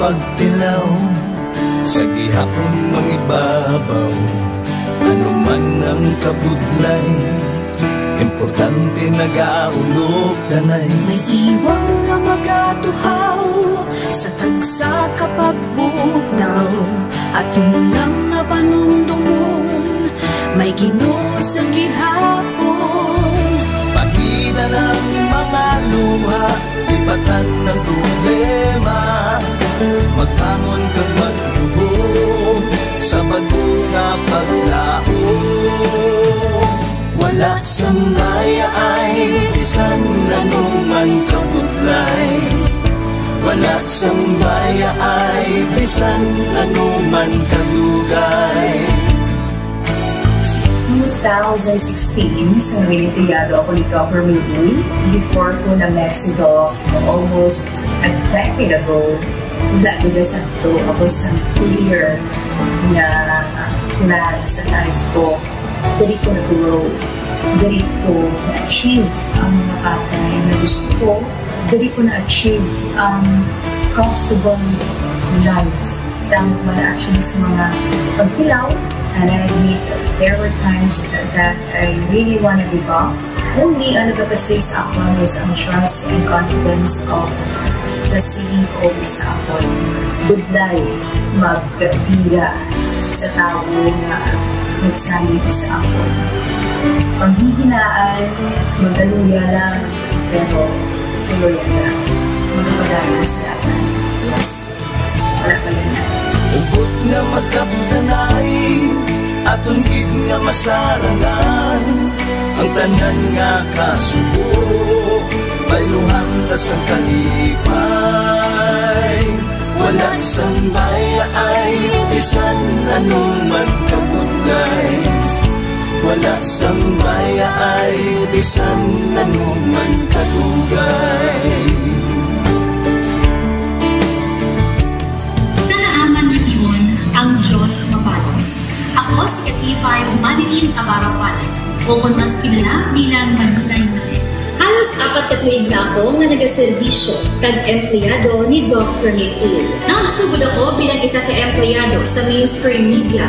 Pagtilaw sa gihapon mangibabaw, ano man ang kabudlay, importante nagaulog danay. May iwang nga magatuhaw sa tagsa ka pagbugtaw, aton lang nga panumdumon, may Ginoo sa gihapon. Pahina ng mga luha, lipatan ng problema, magbangon kag magluhod sa bag-o nga paglaom. Wala sang bayaay bisan anuman kabudlay, wala sang bayaay bisan anuman kadugay. Two thousand sixteen, sa Noel Criado ako ni Doctor Miguel. Before ko na Mexico, almost a decade ago, wala gid sa to ako sa clear nga plan sa life ko. Dili ko na-grow. Dili ko na-achieve ang mga bagay na gusto ko. Dili ko na-achieve ang comfortable life. Damo man actually sa mga pagtilaw, and I admit there were times that I really wanna give up. Only ang nagapastig sa akon is ang trust and confidence of the C E O sa akon. Budlay magkapila sa tawo nga nagsalig sa akon. Panghihinaan, magaluya lang, pero tuloy lang. Magpadayon sa lahat. Yes. Wala pa yun. Hugot nga magkapdanay, aton gid nga masarangan ang tanan nga kasubo, bayluhan ta sang kalipay. Wala sang bayaay, bisan anuman kabudlay. Wala sang bayaay, bisan anuman kadugay. Sa naaman nga tion, ang Dios mabalos. Ako si ka K five Marilyn Abarapan, o kon mas kilala bilang Manilay Manel. Halos apat ka tuig na ako nga nagaserbisyo kag empleyado ni Doc Ramil Uy. Nagsugod ako bilang isa ka empleyado sa mainstream media.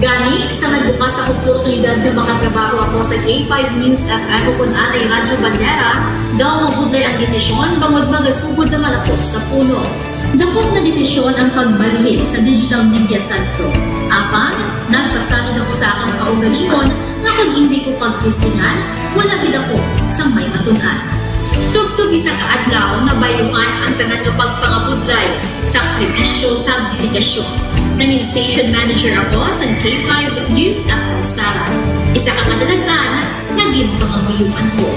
Gani, sa nagbukas ang oportunidad nga makatrabaho ako sa K five News F M o kon anay Radyo Bandera, daw mabudlay ang desisyon bangod magasugod naman ako sa puno. Dakop nga desisyon ang pagbalhin sa digital media santo. Apan, nagpasalig ako sa akon kaugalingon nga kon indi ko pagtistingan, wala gid ako sang may matun-an. Tubtob isa ka adlaw, nabayluhan ang tanan nga pagpangabudlay, sakripisyo, kag dedikasyon. Nangin station manager ako sa K five News F M Sara, isa ka kadalagan nga ginpangamuyoan ko.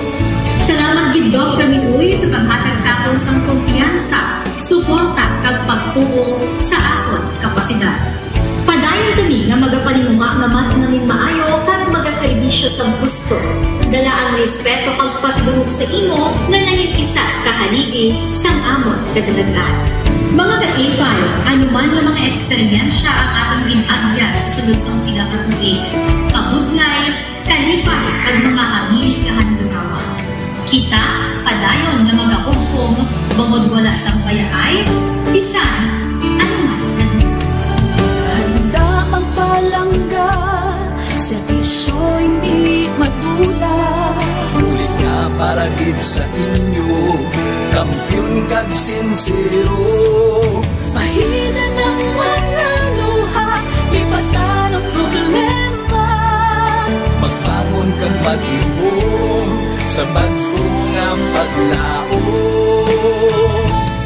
Salamat gid, Doc Ramil Uy, sa paghatag sa akon sang kumpiyansa, suporta, kag pagtuo sa akon kapasidad. Padayon kami nga magapaninguha nga mas nangin maayo kag magaserbisyo sa gusto. Dala ang respeto kag pasidungog sa imo nga nangin isa ka haligi sang amon kadalagan. Mga ka K five, ano man nga mga eksperyensya ang aton gin-agyan sa sulod sang pila ka tuig, kabudlay, kalipay, kag mga hamili nga handurawa. Kita padayon nga magahugpong bangod wala sang bayaay bisan ano man. Handa ang palangga, serbisyo hindi madula. Bulig nga para gid sa inyo, kampiyon kag sinsero. Pahina ng mga luha, lipatan ang problema. Magbangon kag maglihom sa bag-o nga paglaom.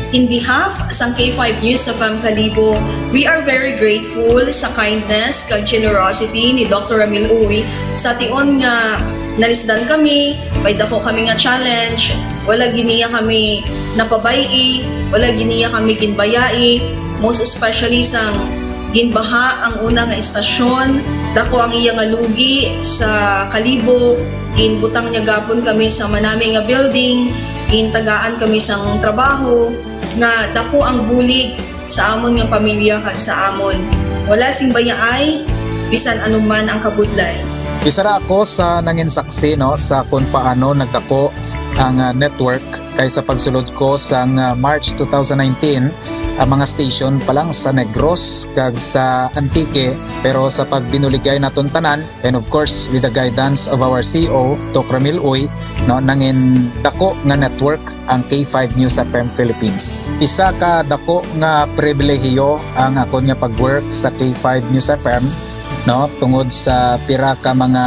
In behalf sang K five News F M Kalibo, we are very grateful sa kindness kag generosity ni Doctor Ramil Uy. Sa tion nga nalisdan kami, may dako kami nga challenge, wala gid niya kami napabay-i, wala gid niya kami ginbayai, most especially sang ginbaha ang una nga estasyon, dako ang iya nga lugi sa Kalibo, ginbutang niya gapon kami sa manami nga building, gintagaan kami sang trabaho, nga dako ang bulig sa amon nga pamilya kag sa amon. Wala sing bayaay, bisan ano man ang kabudlay. Isa ra ako sa nangin saksi, no, sa kung paano nagdako ang, ah, network, kay sa pagsulod ko sang, ah, March two thousand nineteen, ah, mga station pa lang sa Negros kag sa Antique, pero sa pagbinuligay naton tanan, and of course, with the guidance of our C E O, Doc Ramil Uy, no, nangin dako nga network ang K five News F M Philippines. Isa ka dako nga pribilehiyo ang akon nga pag-work sa K five News F M, no, tungod sa pira ka mga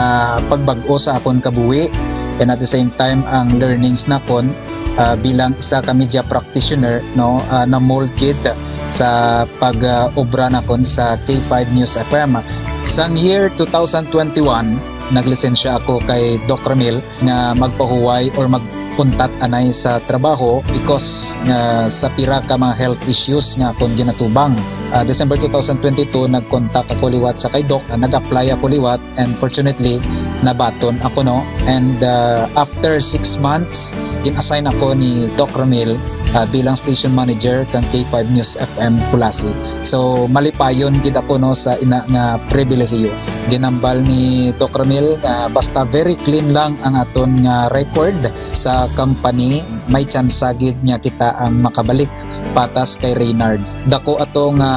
pagbag-o sa akon kabuhi, and at the same time ang learnings nakon, ah, bilang isa ka media practitioner, no, ah, na-mold gid sa pag, ah, obra nakon sa K five News F M. Sang year two thousand twenty-one, naglisensya ako kay Doc Ramil nga magpahuway or mag-untat anay sa trabaho because nga sa pira ka mga health issues nga akon ginatubang. Ah, December two thousand twenty-two, nag-contact ako liwat sa kay Doc, ah, nag-apply ako liwat, and fortunately, nabaton ako, no. And, ah, after six months, gin-assign ako ni Doc Ramil, ah, bilang station manager kang K five News F M Culasi. So, malipayon gid ako, no, sa ina nga pribilehiyo. Ginambal ni Doc Ramil nga basta very clean lang ang aton nga record sa company, may tsansa gid nga kita ang makabalik patas kay Reynard. Dako ato nga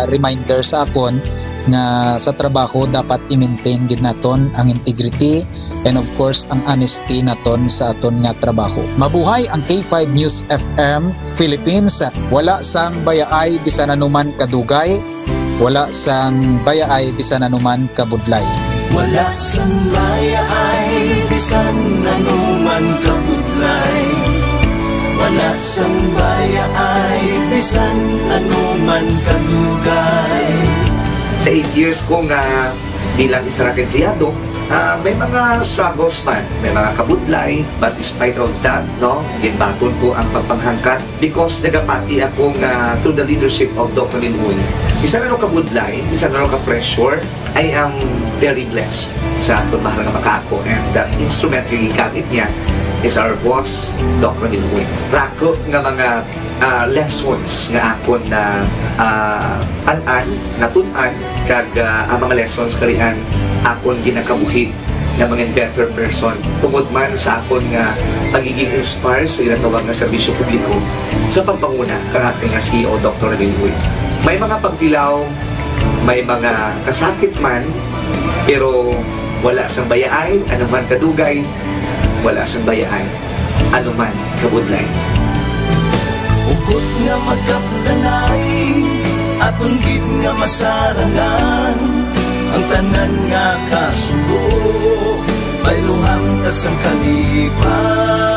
reminder sa akon nga sa trabaho dapat i-maintain gid naton ang integrity and of course ang honesty naton sa aton nga trabaho. Mabuhay ang K five News F M Philippines. Wala sang bayaay bisan anuman kadugay, wala sang bayaay bisan anuman kabudlay. Wala sang bayaay bisan anuman kabudlay. Wala sang bayaay bisan anuman kadugay. Sa eight years ko nga bilang isa ka empleyado, ah, may mga struggles man, may mga kabudlay, but despite of that, no, ginbaton ko ang pagpanghangkat because nagapati ako nga through the leadership of Doc Ramil Uy, bisan ano kabudlay, bisan ano ka pressure, I am very blessed sa aton mahal nga makako, and the instrument nga gigamit niya is our boss, Doc Ramil Uy. Rako nga mga, ah, lessons nga akon na, ah, an-an, natun-an, kag, ah, ang mga lessons karian akon ginakabuhi nga mga better person tungod man sa akon nga pagiging inspire sa ginatawag nga serbisyo publiko sa pagpanguna kang aton nga C E O, Doktor Ramil Uy. May mga pagtilaw, may mga kasakit man, pero wala sang bayaay, anuman kadugay, wala sang bayaay, anuman kabudlay. Hugot nga magkapdanay, aton gid nga masarangan, ang tanan nga kasubo, bayluhan ta sang kalipay.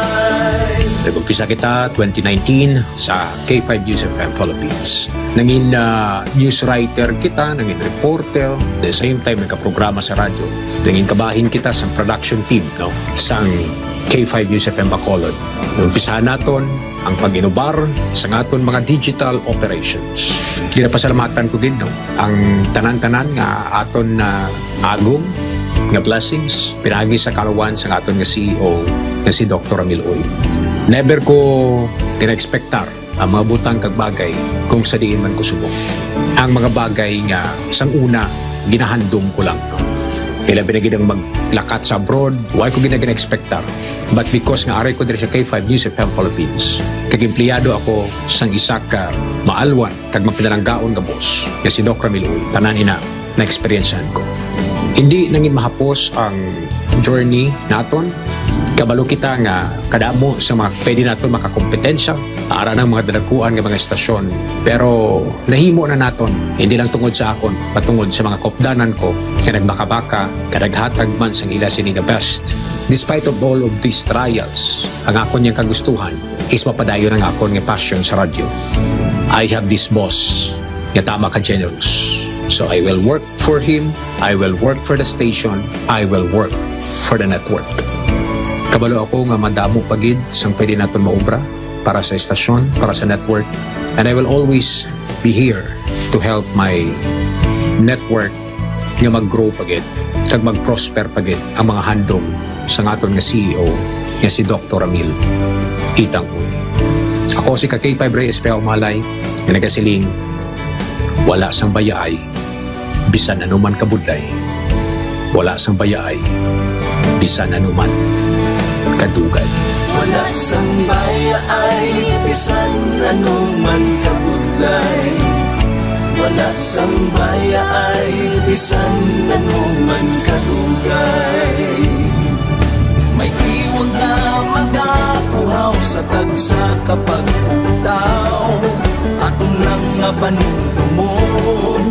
Nag-umpisa kita twenty nineteen sa K five News F M Philippines. Nangin, ah, news writer kita, nangin reporter, the same time nagkaprograma sa radyo. Nangin kabahin kita sa production team, no, sang K five News F M Bacolod. Umpisahan naton ang pag-inubar sa aton mga digital operations. Ginapasalamatan ko gid, no, ang tanan-tanan nga aton na agom nga blessings pinaagi sa kaluwan sa aton nga C E O nga si Doktor Ramil Uy. Never ko gina-expectar ang mga butang kag bagay kung sa diin man ko subong. Ang mga bagay nga sang una ginahandom ko lang. Ilabi na gid ang maglakat sa abroad, wa ko gid na gina-expectar. But because nga ari ko diri sa K five News F M Philippines, kag empleyado ako sang isa ka maalwan kag mapinalanggaon nga boss, nga si Doc Ramil Uy, tanan ina na-eksperyensyahan ko. Hindi nangin mahapos ang journey naton. Kabalo kita nga kadamo sa mga pwede naton makakompetensya, ara ng mga dalaguan nga mga estasyon. Pero nahimo na naton, hindi lang tungod sa akon, patungod sa mga kopdanan ko nga nagmakabaka, nga naghatag man sang ila sini nga best. Despite of all of these trials, ang akon yang kagustuhan is mapadayon ang akon nga passion sa radyo. I have this boss nga tama ka generous. So I will work for him, I will work for the station, I will work for the network. Kabalo ako nga madamo pa gid sang pwede naton maobra para sa estasyon, para sa network, and I will always be here to help my network nga mag-grow pa gid kag mag-prosper pa gid ang mga handom sa aton nga C E O nga si Doktor Ramil Itang Uy. Ako si ka K five Rey Espejo Malay nga nagasiling, wala sang bayaay bisan anuman kabudlay, wala sang bayaay bisan anuman kadugay. Wala sang bayaay bisan anuman kabudlay. Wala sang baya ay bisan ano man kadugay. May iwag na magapuhaw sa tagsa ka pag-ugtaw. Aton lang nga panumdumon,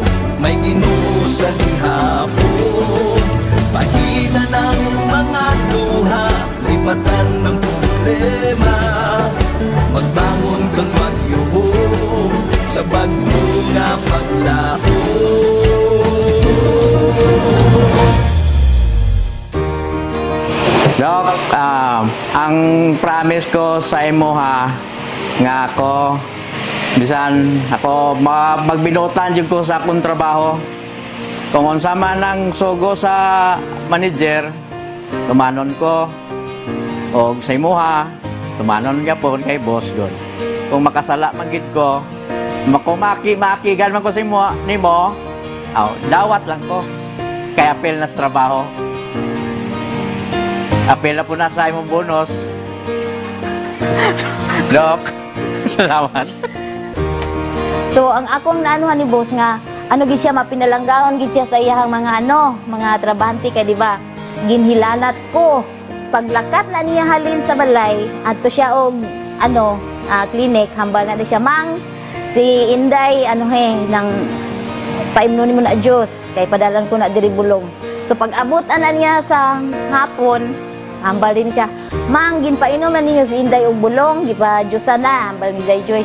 may Ginoo sa gihapon. Pahitan ang mga luha, lipatan ang problema. Magbangon kang magyuhong sa bagyo nga paglaom. Doc, ah, ang promise ko sa imo ha, nga ako, bisan ako, ma-, magbinuotan jud ko sa akong trabaho. Kung unsa man ang sugo sa manager, tumanon ko. Og sa imuha, tumanon gyapon kay boss gud. Kung makasala man gid ko, makumaki, maakigan man ko sa imo, nimo, aw, dawat lang ko. Kay apil na sa trabaho. Apil na po na sa imong bonus. Doc, salamat. So, ang akong naanuhan ni boss nga, ano gid siya, mapinalanggaon gid siya sa iyahang mga, ano, mga trabahante kay, di ba, ginhilanat ko. Paglakat na niya halin sa balay, adto siya og, ano, ah, clinic, hambal na di siya, "Mang, si Inday, ano he, nang paimnon nimo na juice, kay padalan ko na diri bulong." So, pag-abot ana niya sa hapon, hambal din siya, "Mang, ginpainom na ninyo si Inday og bulong, gipa-juice na," hambal ni Day Joy.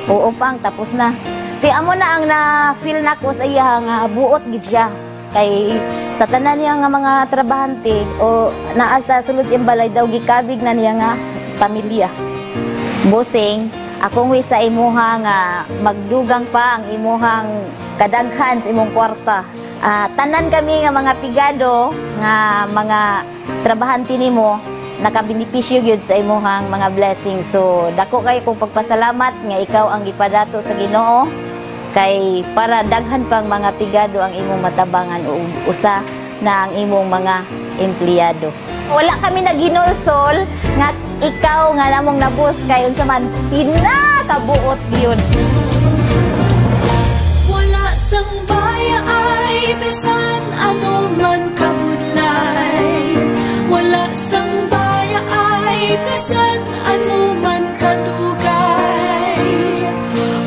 "Oo, Pang, tapos na." Ti amo na ang na-feel nako sa iya nga buot gid siya. Kay sa tanan niya nga mga trabahante o naa sa sulod sa iyang balay daw, gikabig na niya nga pamilya. Bossing, akong wish sa imuha nga magdugang pa ang imuhang kadaghan sa imong kwarta. Ah, tanan kami nga mga pigado nga mga trabahante nimo, nakabenepisyo gyud sa imuhang mga blessings. So, dako kayo kong pagpasalamat nga ikaw ang gipadato sa Ginoo, kay para daghan pang mga pigado ang imong matabangan o usa na ang imong mga empleyado. Wala kami naghinulsol nga ikaw nga namong nabus kay unsa man pinakabuot gyud. Wala sang baya ay bisan ano man kabudlay. Wala sang baya ay bisan ano man kadugay.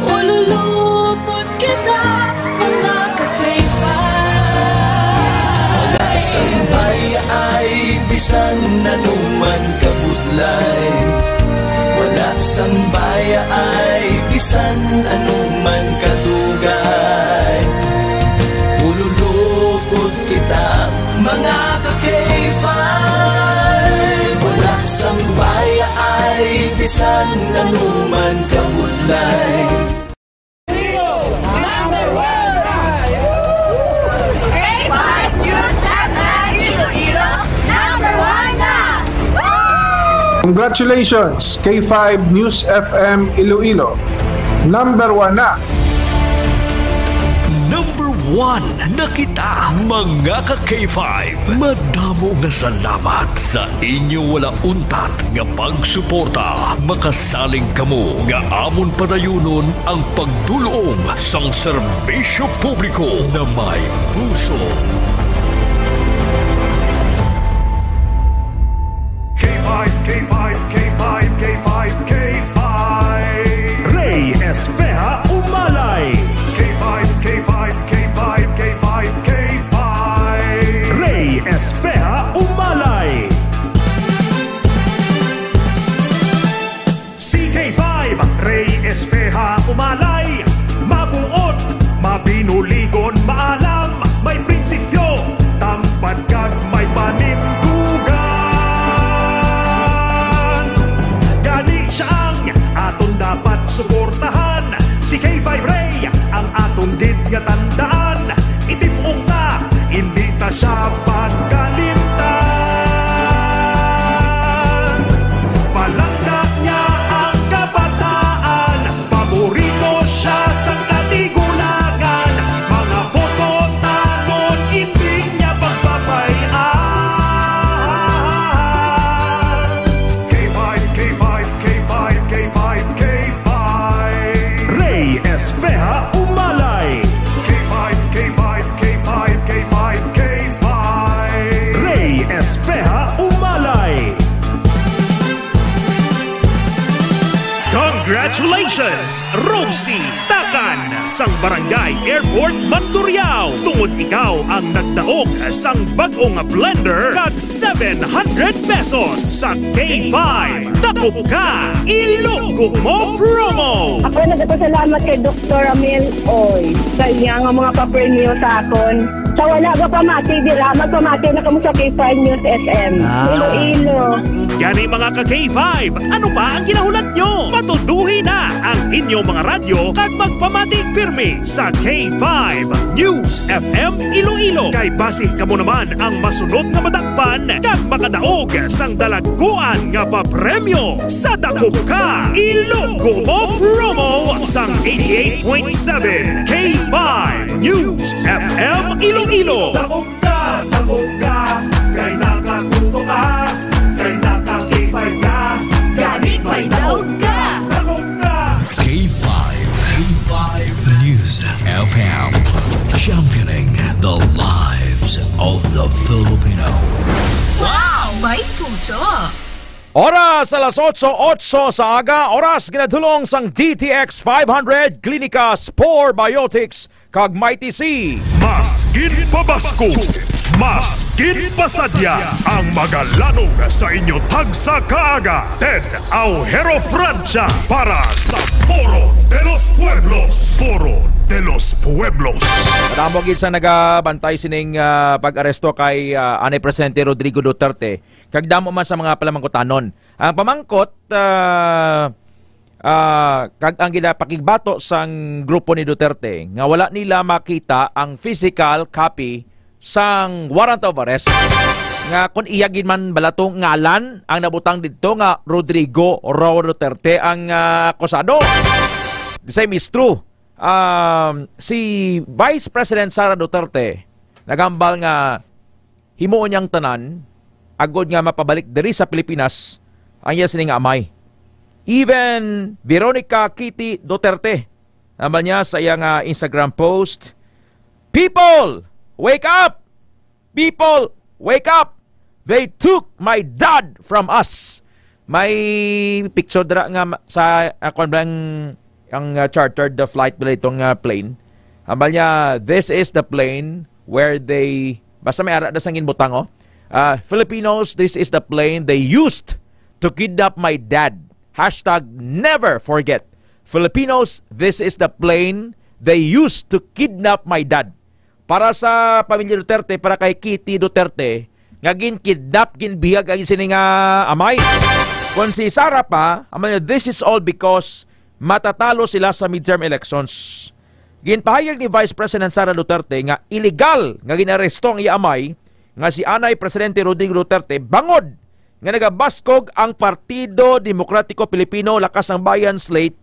Ululupot kita, mga ka-K five. Wala sang baya ay bisan ano man kabudlay. Wala sang baya ay bisan ano man kadugay. Ululupot kita, mga ka-K five. Wala sang baya ay bisan ano man kabudlay. Number one! K five News F M Iloilo, number one na! Congratulations, K five News F M Iloilo. Number one na. Number one na kita, mga ka-K five. Madamo nga salamat sa inyo wala untat nga pagsuporta. Makasalig kamo nga amon padayunon ang pagdul-ong sang serbisyo publiko na may puso. K five, K five, K five, K five, K five. Ray Espeha Umalay. K five, K five, K five, K five, K five. Ray Espeha Umalay. C K five, Ray Espeha Umalay. Mabuot, mabinuligon, maalam, may prinsipyo, tampad kag may panindugan. Gani siya ang aton dapat suportahan. Si K five Ray ang aton gid nga tandaan. Itim-ong ta, hindi ta siya pagkalimtan. Palangga niya ang kabataan, paborito siya sa katigulangan. Mga bototanon, hindi niya pagpapayaan. K five, K five, K five, K five, K five. Ray Espe Congratulations, Rosie Takan, sang Barangay Airport, Mandurriao. Tungod ikaw ang nagdaog sang bag-o nga blender kag seven hundred pesos sa K five Dakop Ka, Ilogo Mo promo. Ako nagpasalamat kay Doktor Amel Oy sa iya nga mga papremyo sa akon. Sa wala ka pamati dira, magpamati na kamo sa K five News F M. Ah. Iloilo. Gani, mga ka K five, ano pa ang ginahulat nyo? Patuduhi na ang inyo mga radyo kag magpamati pirmi sa K five News F M Iloilo. Kay basi kamo naman ang masunod nga madakpan kag makadaog sang dalagkuan nga papremyo sa Dakop Ka, Ilogo Mo promo sang eighty-eight point seven K five News F M Iloilo. Dakop ka, dakop ka, kay nakatuto ka, kay naka-K five ka. Gani may daog ka. Dakop ka. K five, K five News F M, championing the lives of the Filipino. Wow, may puso. Oras alas otso otso sa aga, oras ginadulong sang D T X five hundred, Klinika Spore Biotics, kag Mighty C. Mas ginpabaskog, mas ginpasadya ang magalanog sa inyo tagsa kaaga. Ted Aujero Francia para sa Foro de los Pueblos. Foro de los Pueblos. Madamo gid sang nagabantay sining, ah, pag-aresto kay, ah, anay Presidente Rodrigo Duterte, kag damo man sa mga palamangkutanon. Ang pamangkot, ah, ah, kag ang ginapakigbato sang grupo ni Duterte nga wala nila makita ang physical copy sang warrant of arrest, nga kon iya gid man bala to ngalan ang nabutang didto nga Rodrigo Roa Duterte ang, ah, akusado. The same is true. Um, si Vice President Sara Duterte nagambal nga himuon niya ang tanan agod nga mapabalik diri sa Pilipinas ang iya sini nga amay. Even Veronica Kitty Duterte, nambal niya sa iya nga Instagram post, "People, wake up! People, wake up! They took my dad from us." May picture dira nga ma-, sa, ah, kwan ba ang, ang, ah, chartered the flight ba itong, ah, plane? Ambal niya, "This is the plane where they," basta may ara na sang ginbutang, oh. Ah, "Filipinos, this is the plane they used to kidnap my dad. Hashtag never forget. Filipinos, this is the plane they used to kidnap my dad." Para sa pamilya Duterte, para kay Kitty Duterte, nga gin-kidnap, ginbihag ang sini nga amay. Kon si Sara pa, ambal niya, "This is all because matatalo sila sa midterm elections." Ginpahayag ni Vice President Sara Duterte nga iligal nga ginaresto ang iya amay nga si anay Presidente Rodrigo Duterte bangod nga nagabaskog ang Partido Demokratiko Pilipino Lakas ng Bayan slate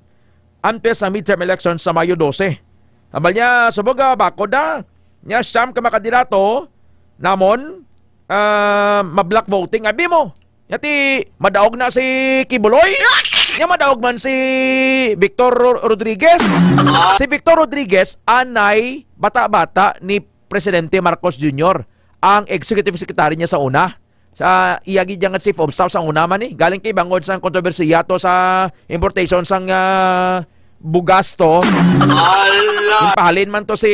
antes sa midterm election sa Mayo dose. Ambal niya, subong nga bakod na, nya siyam ka mga kandidato namon, ah, ma-block voting. Abi mo, nya ti madaog na si Quiboloy. Nya madaog man si Victor Ro-, Rodriguez. Si Victor Rodriguez, anay bata-bata ni Presidente Marcos Junior, ang executive secretary niya sa una. Sa iya gid nga chief of staff sang una man, eh. Galing kay bangod sang kontrobersiya to sa importation sang, ah, bugas to. Hala! Ginpahalin man to si,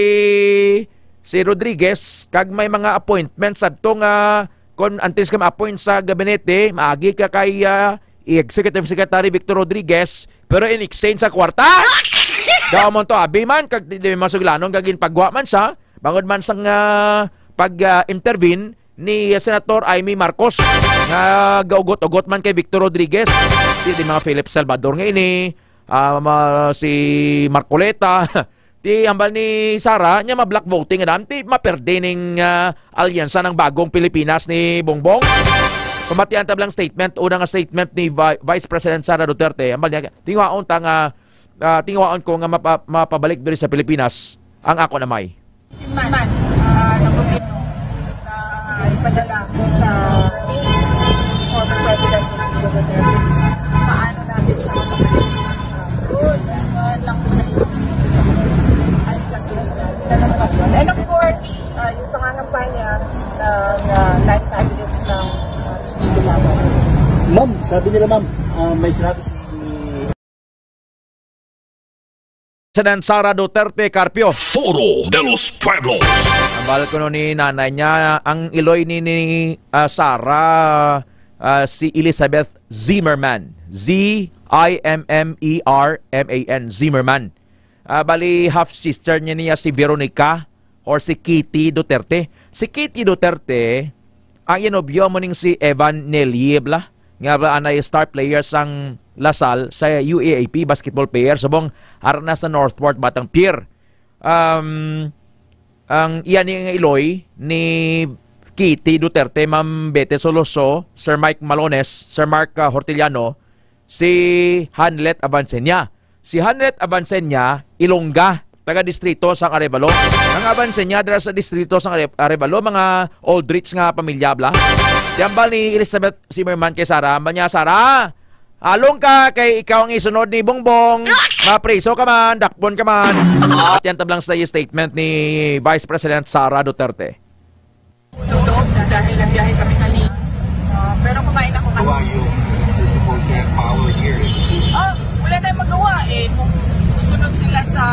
si Rodriguez, kag may mga appointments sadto nga kon antes ka ma-appoint sa gabinete, maagi ka kay, ah, Executive Secretary Victor Rodriguez, pero in exchange sa kwarta. Daw man to, abi man, kag di, di masuglanon, kag ginpagwa man siya, bangod man sang, ah, pag, ah, intervene ni Senator Imee Marcos nga gaugot-ugot man kay Victor Rodriguez. Di, di mga Philip Salvador nga ini, ah, ma-, si Marcoleta. Ti hambal ni Sara, nya ma-block voting na, ti maperde ning, ah, alyansa ng bagong Pilipinas ni Bongbong. Pamatian ta lang statement, una nga statement ni Vi-, Vice President Sara Duterte, hambal niya, "Tingwaon ta nga, ah, tingwaon ko nga mapa-, mapabalik diri sa Pilipinas ang akon amay." Man, ah, ng gobyerno na ipadala sa former President Rodrigo Duterte. Paano natin siya makapagpapalala? Good. Ganun lang po. Asikasuhin. And of course, ah, yung pangangampanya ng, ah, nine candidates ng, ah, P D P Laban. Ma'am, sabi nila, ma'am, ah, may sinabi si President Sara Duterte Carpio. Foro de los Pueblos. Hambal kuno ni nanay niya, ang iloy ni, ni, ah, Sara, ah, si Elizabeth Zimmerman. Z I M M E R M A N, Zimmerman. Ah, bali, half-sister niya niya si Veronica or si Kitty Duterte. Si Kitty Duterte, ang iya nobyo mo ning si Evan Neliebla, nga ba anay star player sang Lasal sa U A A P basketball player, subong ara na sa Northport Batang Pier. Um, ang iya ni nga iloy ni Kitty Duterte, Ma'am Bete Soloso, Sir Mike Malones, Sir Mark, ah, Horteliano, si Hanlet Avancenia. Si Hanlet Avancenia, Ilongga, taga distrito sang Arevalo. Ang Avancenia dira sa distrito sang Are-, Arevalo, mga old rich nga pamilya bala. Hambal ni Elizabeth Zimmerman kay Sara, hambal niya, "Sara, along ka kay ikaw ang isunod ni Bongbong. Mapriso ka man, dakpon ka man." At yan tablang sa statement ni Vice President Sara Duterte. Tulog dahil nagbiyahe kami kanina. Ah, pero kumain ako kanina. Why you, you're supposed to have power here? Ah, wala tayong magawa eh. Kung susunod sila sa,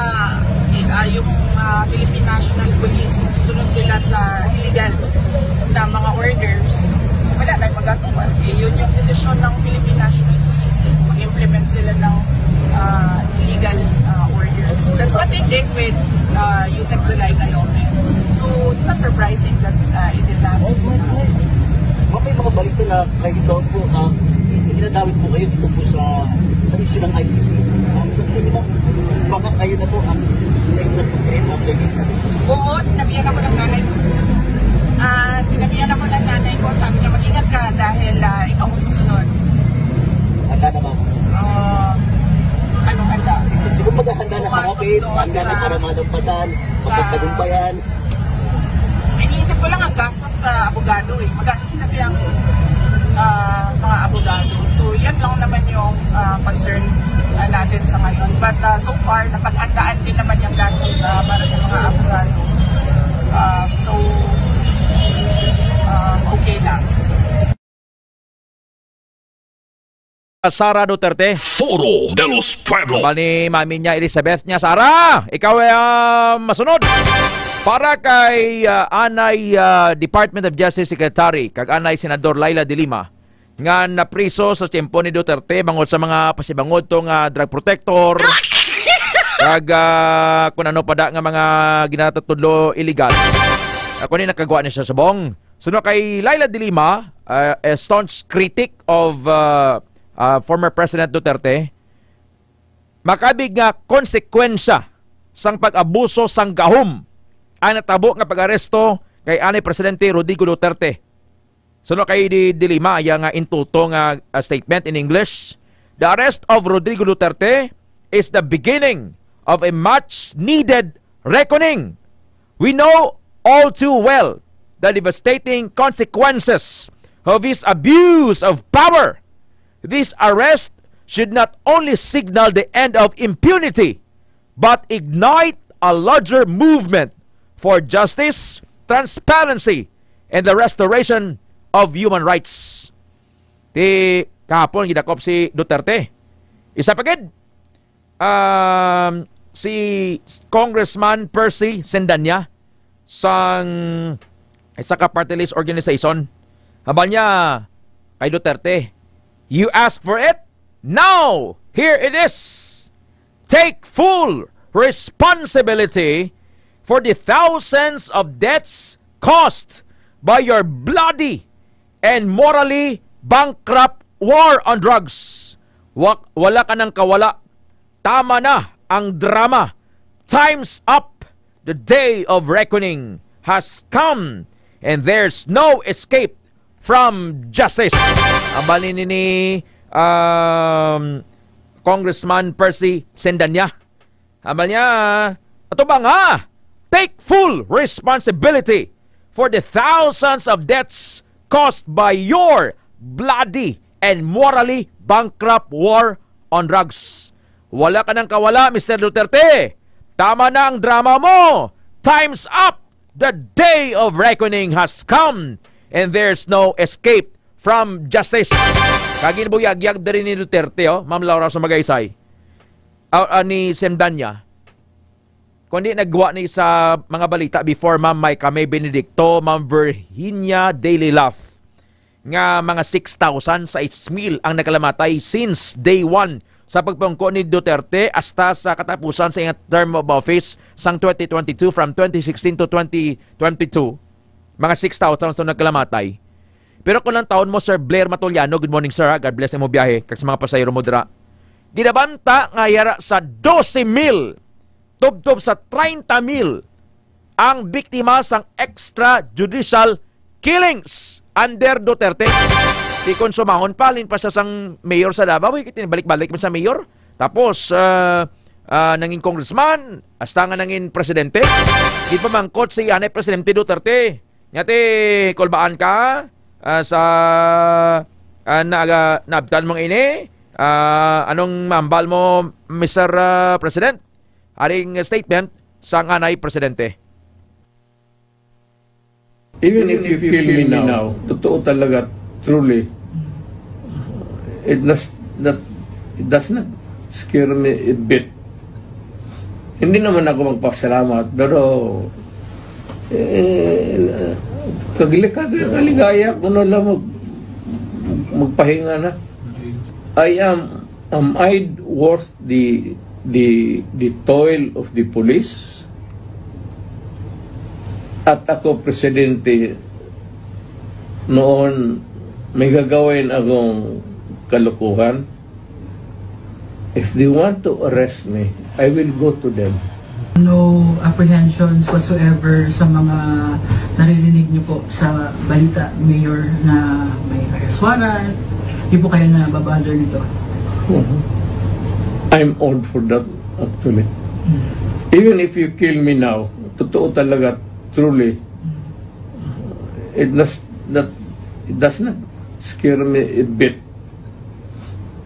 eh, ah, yung, ah, Philippine National Police, kung susunod sila sa illegal na mga orders, wala tayong magagawa. Eh, yun yung desisyon ng Philippine National Police eh. Mag-implement sila ng, ah, illegal, ah, orders. That's what they did with, ah, Yusek Zulaika Lopez. So, it's not surprising that, ah, it is happening. Ma'am, may mga balita na kayo daw po, ah, ginadawit po kayo dito po sa, sa issue ng I C C. Um, sa tingin mo, baka kayo na po ang next na po create after this? Oo, sinabihan ako ng nanay ko. Ah, sinabihan ako ng nanay ko, sabi niya, "Mag-ingat ka dahil, ah, ikaw ang susunod." Handa na ba? Ah, anong handa? Di ba maghahanda na Pumasok harapin, doon handa na sa, para malampasan, sa mapagtagumpayan? Iniisip ko lang ang gastos sa abogado eh. Magastos kasi ang, ah, mga abogado. So, yan lang naman yung, ah, concern, ah, natin sa ngayon. But, ah, so far, napaghandaan din naman yung gastos, ah, para sa mga abogado. Ah, so, ah, okay lang. Sara Duterte. Foro de los Pueblos. Hambal ni mami niya, Elizabeth niya, "Sara, ikaw ay, ah, masunod." Para kay, ah, anay, ah, Department of Justice Secretary kag anay Senador Leila de Lima nga napriso sa tiyempo ni Duterte bangod sa mga pasibangod to nga drug protector kag, ah, kung ano pa da nga mga ginatatudlo illegal. Ako ni nakagwa ni siya subong. Suno kay Leila de Lima, uh, a staunch critic of, uh, uh, former President Duterte, makabig nga konsekwensya sang pag-abuso sang gahom ang natabo nga pag-aresto kay anay Presidente Rodrigo Duterte. Suno kay de, de Lima, iya nga intuto nga, uh, statement in English, "The arrest of Rodrigo Duterte is the beginning of a much needed reckoning. We know all too well the devastating consequences of his abuse of power. This arrest should not only signal the end of impunity, but ignite a larger movement for justice, transparency, and the restoration of human rights." Ti kahapon gidakop si Duterte. Isa pa gid, um, si Congressman Percy Sendanya sang isa ka party list organization. Hambal niya kay Duterte, "You ask for it? Now, here it is. Take full responsibility for the thousands of deaths caused by your bloody and morally bankrupt war on drugs. Wa-, wala ka nang kawala. Tama na ang drama. Time's up. The day of reckoning has come, and there's no escape from justice." Hambal ni, ni, um, Congressman Percy Sendanya. Hambal niya, "Ato ba nga, take full responsibility for the thousands of deaths caused by your bloody and morally bankrupt war on drugs. Wala ka nang kawala, Mister Duterte. Tama na ang drama mo. Time's up. The day of reckoning has come, and there's no escape from justice." Kag ginbuyagyag diri ni Duterte, oh, Ma'am Laura sa Magaysay. Ah, ah, ni Sendanya. Kundi nagwa ni sa mga balita before, Ma'am Micah May Benedicto, Ma'am Virginia Daily Laugh, nga mga six thousand, sais mil ang nakalamatay since day one sa pagpungko ni Duterte hasta sa katapusan sa iyang term of office sang twenty twenty-two, from twenty sixteen to twenty twenty-two. Mga six thousand sa nagkalamatay. Pero kung ang taon mo, Sir Blair Matuliano, good morning, sir, ha? God bless mo biyahe, kag sa mga pasahero mo dira. Ginabanta nga yara sa doce mil, tubtob sa treinta mil ang biktima sang extrajudicial killings under Duterte. Di konsumahon pa, halin pa siya sang mayor sa Davao, eh, balik-balik man sa mayor. Tapos, ah, ah, nangin congressman, hasta nga nangin presidente. Di pa mangkot si anay Presidente Duterte. Nya ti, kulbaan ka, ah, sa, ah, na, ah, naabtan mong ini. Ah, anong mambal mo, Mister, ah, President? Aring statement sa anay Presidente. Even if you kill me now, totoo talaga, truly, it does not, it does not scare me a bit. Hindi naman ako magpasalamat, pero, eh, kagli-, kag-, kaligaya ko na lang mag-, magpahinga na. I am, am I worth the, the, the toil of the police? At ako, Presidente, noon may gagawin akong kalokohan, if they want to arrest me, I will go to them. No apprehensions whatsoever sa mga naririnig niyo po sa balita, Mayor, na may arrest warrant? Di po kayo nababother nito? Mhm. I'm old for that, actually. Mm. Even if you kill me now, totoo talaga, truly, it does, that, it does not scare me a bit.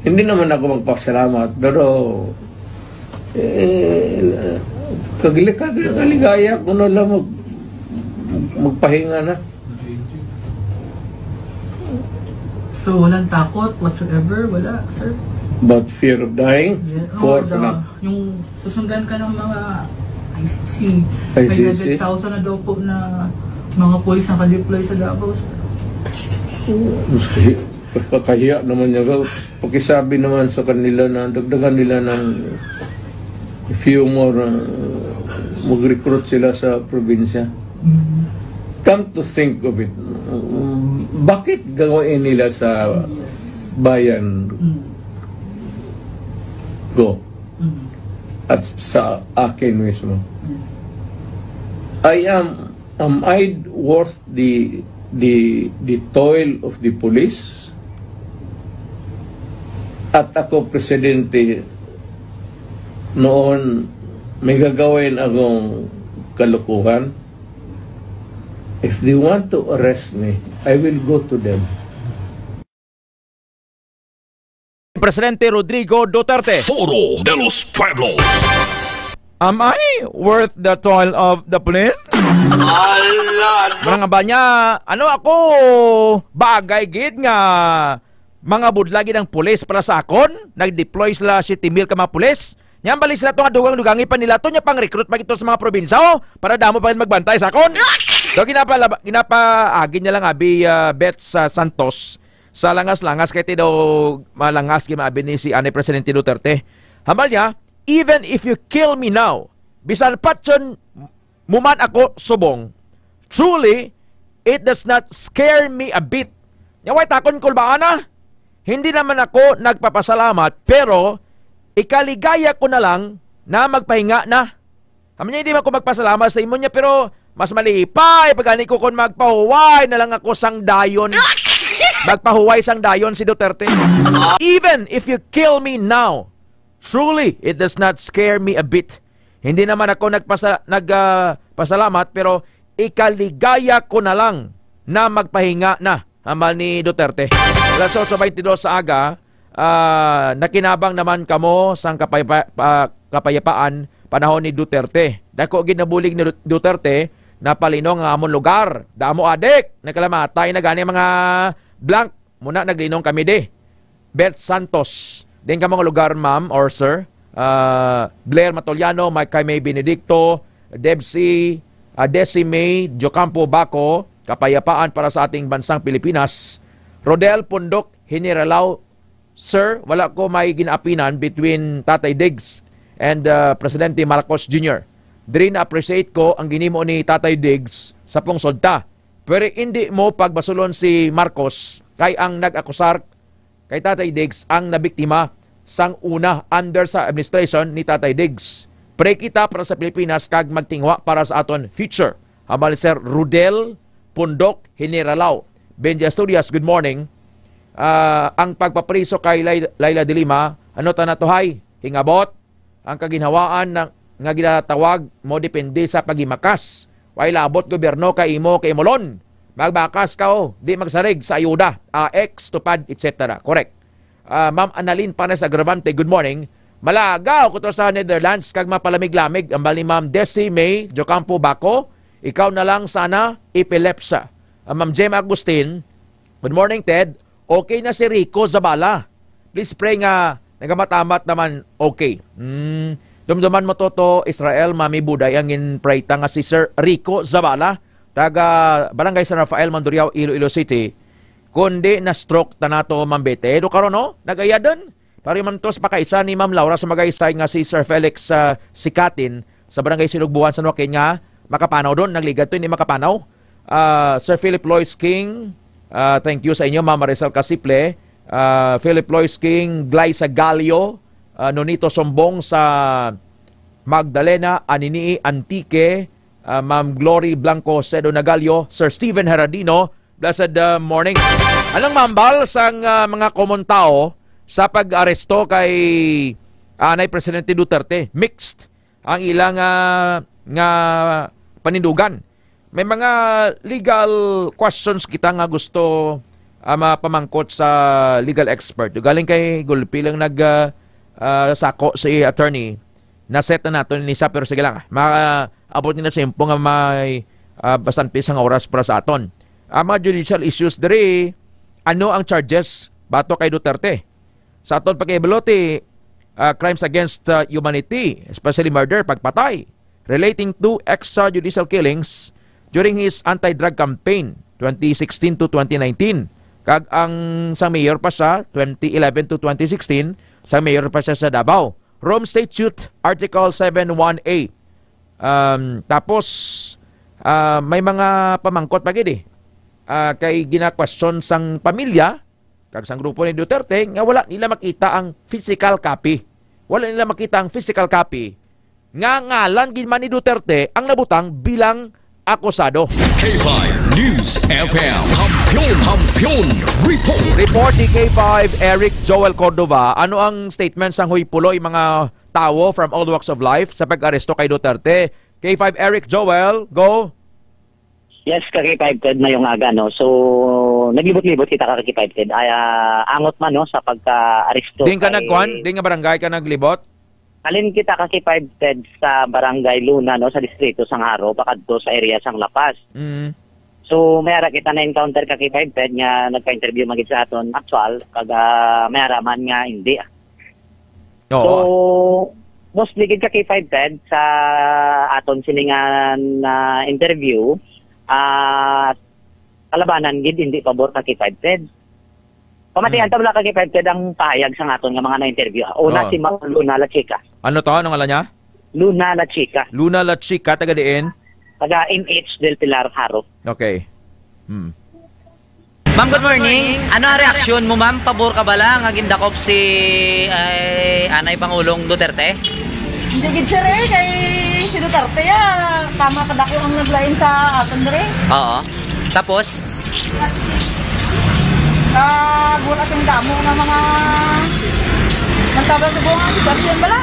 Hindi naman ako magpasalamat, pero, eh, kagli-, kag-, kaligaya ko na lang mag-, magpahinga na. So, walang takot whatsoever? Wala, sir? About fear of dying? Yeah. Oh, for the, na. Yung susundan ka ng mga, I C C. I C C. May seven thousand na daw po na mga pulis na ka-deploy sa Davao, sir. Mas kahi-, kakahiya naman niya. Pakisabi naman sa kanila na dagdagan nila ng few more, uh, mag-recruit sila sa probinsya. Mm. Come to think of it, um, bakit gawain nila sa, yes, bayan, mm, ko, mm, at sa akin mismo? Yes. I am, am I worth the, the, the toil of the police? At ako, Presidente, noon may gagawin akong kalokohan, if they want to arrest me, I will go to them. Presidente Rodrigo Duterte. Foro de los Pueblos. Am I worth the toil of the police? Ala, no. Mga banya, ano ako, bagay gid nga mga budlagi ng pulis para sa akon, nag-deploy sila siyete mil ka mga pulis. Nya bali sila to nga dugang-dugangi pa nila to, nya pang-recruit pa gito sa mga probinsya, oh, para damo pa gid magbantay sa akon. So, ginapalaba-, ginapaagi niya lang abi, ah, Bets, ah, Santos, sa langas-langas kay ti daw malangas gid maabi ni si anay Presidente Duterte. Hambal niya, "Even if you kill me now, bisan patyon mo man ako subong, truly, it does not scare me a bit." Nya, way takon, kulbaan na. Hindi naman ako nagpapasalamat, pero ikaligaya ko na lang na magpahinga na. Amo niya, hindi man ko magpasalamat sa imo niya, pero mas malipay pag ani ko kon magpahuway na lang ako sang dayon. Magpahuway sang dayon si Duterte. "Even if you kill me now, truly, it does not scare me a bit." Hindi naman ako nagpasa-, nag, ah, pasalamat, pero ikaligaya ko na lang na magpahinga na, hambal ni Duterte. Alas otso baynte dos sa aga, ah, nakinabang naman kamo sang kapaypa-, pa-, kapayapaan panahon ni Duterte. Dako gid nabulig ni Dut-, Duterte, napalinong ang amon lugar. Damo adik, nagkalamatay na gani mga blank. Muna naglinong kami di. Beth Santos. Din ka mga lugar, ma'am or sir? ah, Blair Matoliano, Mike Jaime Benedicto, Debsi, ah, Desi May Diocampo Baco, kapayapaan para sa ating bansang Pilipinas. Rodel Pundok Generalao, Sir, wala ko may ginaapinan between Tatay Diggs and, ah, Presidente Marcos Junior. Diri na-appreciate ko ang ginimo ni Tatay Diggs sa pungsod ta. Pero hindi mo pagbasulon si Marcos kay ang nag-akusar kay Tatay Diggs ang nabiktima sang una under sa administration ni Tatay Diggs. Pray kita para sa Pilipinas kag magtinguha para sa aton future. Hambal ni Sir Rudel Pundok Generalao. Benji Asturias, good morning. Ah, ang pagpapriso kay Lay-, Laila de Lima, ano ta na to, hay? Hingabot? Ang kaginhawaan na, nga ginatawag mo depende sa paghimakas. Way labot gobyerno kay imo, kay imulon. Magbakas ka, oh, di magsarig sa ayuda, A X, tupad, et cetera. Correct. Ah, Ma'am Annalyn Panes Agravante, good morning. Malagaw ko to sa Netherlands, kag mapalamig-lamig. Ang bali, Ma'am Desi May Diocampo Baco, ikaw na lang sana, epilepsy. Ah, Ma'am Gemma Agustin, good morning, Ted. Okay na si Rico Zabala. Please pray nga nagamatamat naman okay. Hmm. Dumduman mo to, to, Israel, Mami Buday, ang in-pray ta nga si Sir Rico Zabala, taga Barangay San Rafael, Mandurriao, Iloilo City. Kundi na-stroke ta nato, Ma'am Bete. Do karon, no? Nagayadan. Parimantos pa kaisa ni Ma'am Laura sa Magaysay nga si Sir Felix, ah, Sikatin sa Barangay Sinugbuan, San Joaquin nga makapanaw doon. Nagligad to, hindi makapanaw. Ah, Sir Philip Lois King, ah, thank you sa inyo, Ma'am Marisol Casiple. Ah, Philip Lois King, Glyza Galio, ah, Nonito Sombong sa Magdalena, Anini, Antique, ah, Ma'am Glory Blanco Cedo Nagalio, Sir Steven Heradino, blessed, ah, morning. Anong mambal sang, ah, mga common tao sa pag-aresto kay Anay Presidente Duterte? Mixed ang ilang, ah, nga panindugan. May mga legal questions kita nga gusto, ah, mapamangkot sa legal expert. Galing kay gulpi lang nag, ah, ah, sako si attorney. Na-set na nato ni sa, pero sige lang, ah. Maabot nila sa impo nga may, ah, bastante isang oras para sa aton. Ang mga judicial issues diri, ano ang charges bato kay Duterte? Sa aton pagkahibalo ti, ah, crimes against, ah, humanity, especially murder, pagpatay, relating to extrajudicial killings during his anti-drug campaign, twenty sixteen to twenty nineteen. Kag ang sa mayor pa siya, twenty eleven to twenty sixteen, sa mayor pa siya sa Davao. Rome Statute, Article seven one A. Um, tapos, ah, may mga pamangkot pa gid eh. Ah, kay gina-question sang pamilya, kag sang grupo ni Duterte nga wala nila makita ang physical copy. Wala nila makita ang physical copy nga ngalan gid man ni Duterte ang nabutang bilang akusado. K five News F M. Kampiyon, Kampiyon Report. Report ni K five Eric Joel Cordova. Ano ang statement sang Hoy Puloy, mga tawo from all walks of life sa pag-aresto kay Duterte? K five Eric Joel, go. Yes, ka K five Ted, mayong aga, no? So, naglibot-libot kita, ka K five Ted. Ay, ah, angot man, no, sa pagka-aresto Diin ka kay nagkuan? Diin nga barangay ka naglibot? Halin kita, ka K five Ted, sa Barangay Luna, no, sa distrito sang Jaro, pakadto sa area sang La Paz. Mm. So, may ara kita na-encounter, ka K five Ted, nga nagpa-interview man gid sa aton actual, kag, ah, may ara man nga hindi. Oo. So, mostly gid, ka K five Ted, sa aton siningan na interview, ah, kalabanan gid hindi pabor, ka K five Ted. Pamatian Hmm. ta bala, ka K five Ted, ang pahayag sang aton nga mga na-interview, ah. Una, Oo. si Ma'am Luna La Chica. Ano to? Ano ngalan niya? Luna La Chica. Luna La Chica, taga diin? Taga M H Del Pilar, Jaro. Okay. Hmm. Ma'am, good morning. Ano ang reaksyon mo, ma'am? Pabor ka bala nga gindakop si, ay, Anay Pangulong Duterte? Hindi gid, sir, eh, kay si Duterte, ah, tama pa dako ang naglain sa aton diri. Oo. Tapos? Ah, wala sing damo nga mga nagtabang subong ang sitwasyon bala.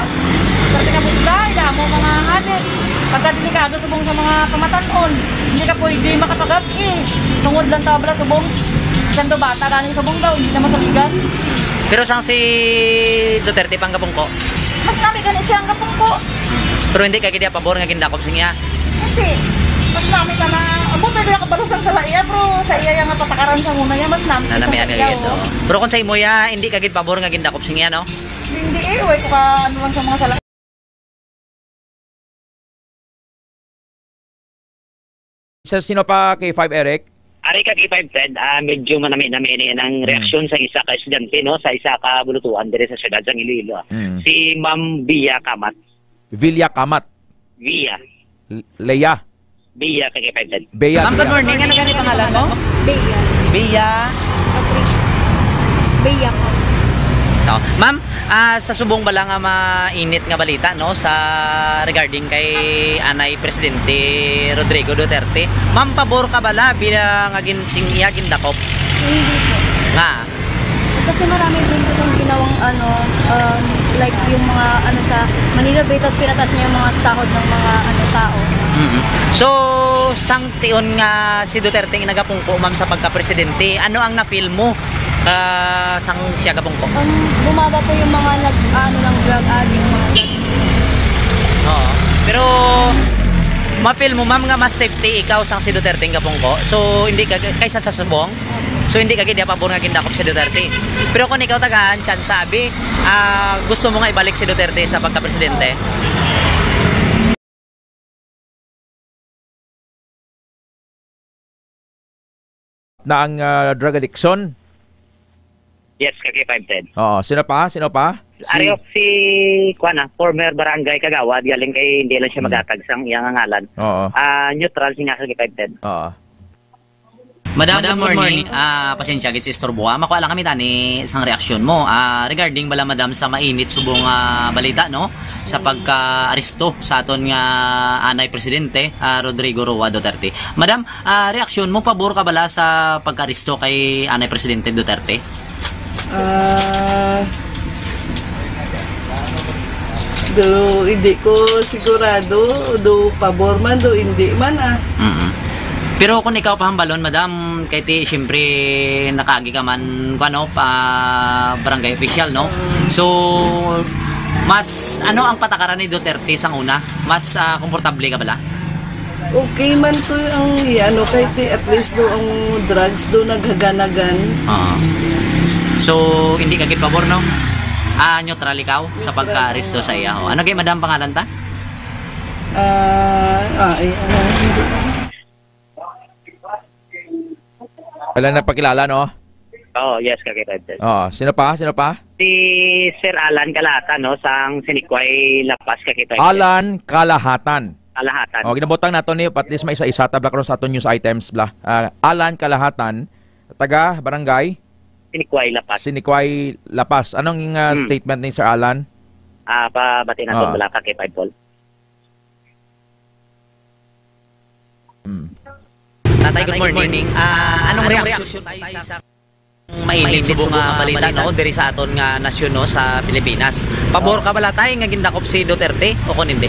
Duterte nga bugla, damo mga hadit. Pagka delikado subong sa mga pamatan-on, hindi ka pwede makapagap- Eh, tungod lang sa bala subong. Sando bata gani subong daw, hindi naman sa bigas. Pero sang si Duterte pang gapungko? Mas nami gani siya ang gapungko. Pero hindi ka gid pabor nga gindakop sa iya? Kasi, mas nami ka na, amo pwede ako balusan sa iya, pero sa iya yung patakaran sa muna niya, mas nami Nanamian ka gid, oh. Pero kung sa imo ya, hindi ka gid pabor nga gindakop sa iya, no? Hindi eh, way ko ka ano lang sa mga sala. Sa sino pa, K five Eric? Ari ka, K five Ted, ah, medyo manami-nami ni ang Hmm. reaksyon sa isa ka estudyante, no, sa isa ka bulutuhan diri sa siyudad sang Iloilo, ah. Hmm. Si Ma'am Bia Kamat. Villa Kamat. Via. L-, Leia. Bia, K five Ted. Bea, Ma'am, good Bea. morning. Ano gani pangalan mo? Bea. Bea. Patricia. Bea po. No. Ma'am, ah, sa subong bala nga mainit nga balita, no, sa regarding kay anay Presidente Rodrigo Duterte, ma'am, pabor ka bala bilang nga gin-, sing iya gindakop? Hindi po. Nga? Kasi marami din po siyang ginawang, ano, um, like, yung mga, ano, sa Manila Bay, tapos pinataas niya yung mga sahod ng mga, ano, tao. Mhm. So, sang tion nga si Duterte ang nagapungko, ma'am, sa pagka-presidente, ano ang na-feel mo, ah, sang siya gapungko? Um, bumaba po yung mga nag-, ano, ng drug addict, mga ganun. Oo. Pero, ma-feel mo, ma'am, nga mas safety ikaw sang si Duterte ang gapungko? So, hindi ka, kaysa sa subong? So, hindi ka gid pabor nga gindakop si Duterte. Pero kung ikaw tagaan tsansa, abi, ah, gusto mo nga ibalik si Duterte sa pagka-presidente? Na ang, ah, drug addiction? Yes, ka K five Ted. Oo. Sino pa? Sino pa? Si Ari og si, kuwan, ah, former barangay kagawad, galing kay hindi lang siya Hmm. maghatag sang iyang ngalan. Oo. Ah, neutral siya, ka K five Ted. Oo. Madam, Madam, good good morning. morning. Ah, pasensya gid sa istorbo, ah. Makuha lang kami tani sang reaksyon mo. Ah, regarding bala, madam, sa mainit subong, ah, balita, no? Sa pagka-aresto sa aton nga anay presidente, ah, Rodrigo Roa Duterte. Madam, ah, reaksyon mo, pabor ka bala sa pagka-aresto kay anay Presidente Duterte? Ah, do, hindi ko sigurado, do pabor man, do hindi man, ah. Mm-mm. Pero kung ikaw pahambalon, madam, kay ti, siyempre, nakaagi ka man, kung ano, pa barangay official, no? Mm. So, mas, ano ang patakaran ni Duterte sang una? Mas, ah, komportable ka bala? Okay man to ang, ano, kay ti, at least do ang drugs do naghaganagan. Oo. So, hindi ka gid pabor, no? Ah, neutral ikaw sa Neutral. pagka-aresto sa iya. Oh. Ano kay madam pangalan ta? Ah, ah, eh, ah, hindi. Wala na pakilala, no? Oh, yes, ka K five Ted. Oh, sino pa? Sino pa? Si Sir Alan Kalahatan, no, sang Sinikway, La Paz, ka K five Ted. Alan Kalahatan. Kalahatan. Oh, ginabutang nato ni, at least may isa-isa ta bala karon sa aton news items bala. Ah, Alan Kalahatan, taga barangay Sinikway, La Paz. Sinikway, La Paz. Anong, ah, Hmm. statement ni Sir Alan? Ah, pabati nato Ah. bala, ka K five Ted. Hmm. Tatay, good morning. Ah, anong reaksyon tayo sa mainit subong nga balita, no, diri sa aton nga nasyon, no, sa Pilipinas? Pabor ka bala, tay, nga gindakop si Duterte o kon hindi?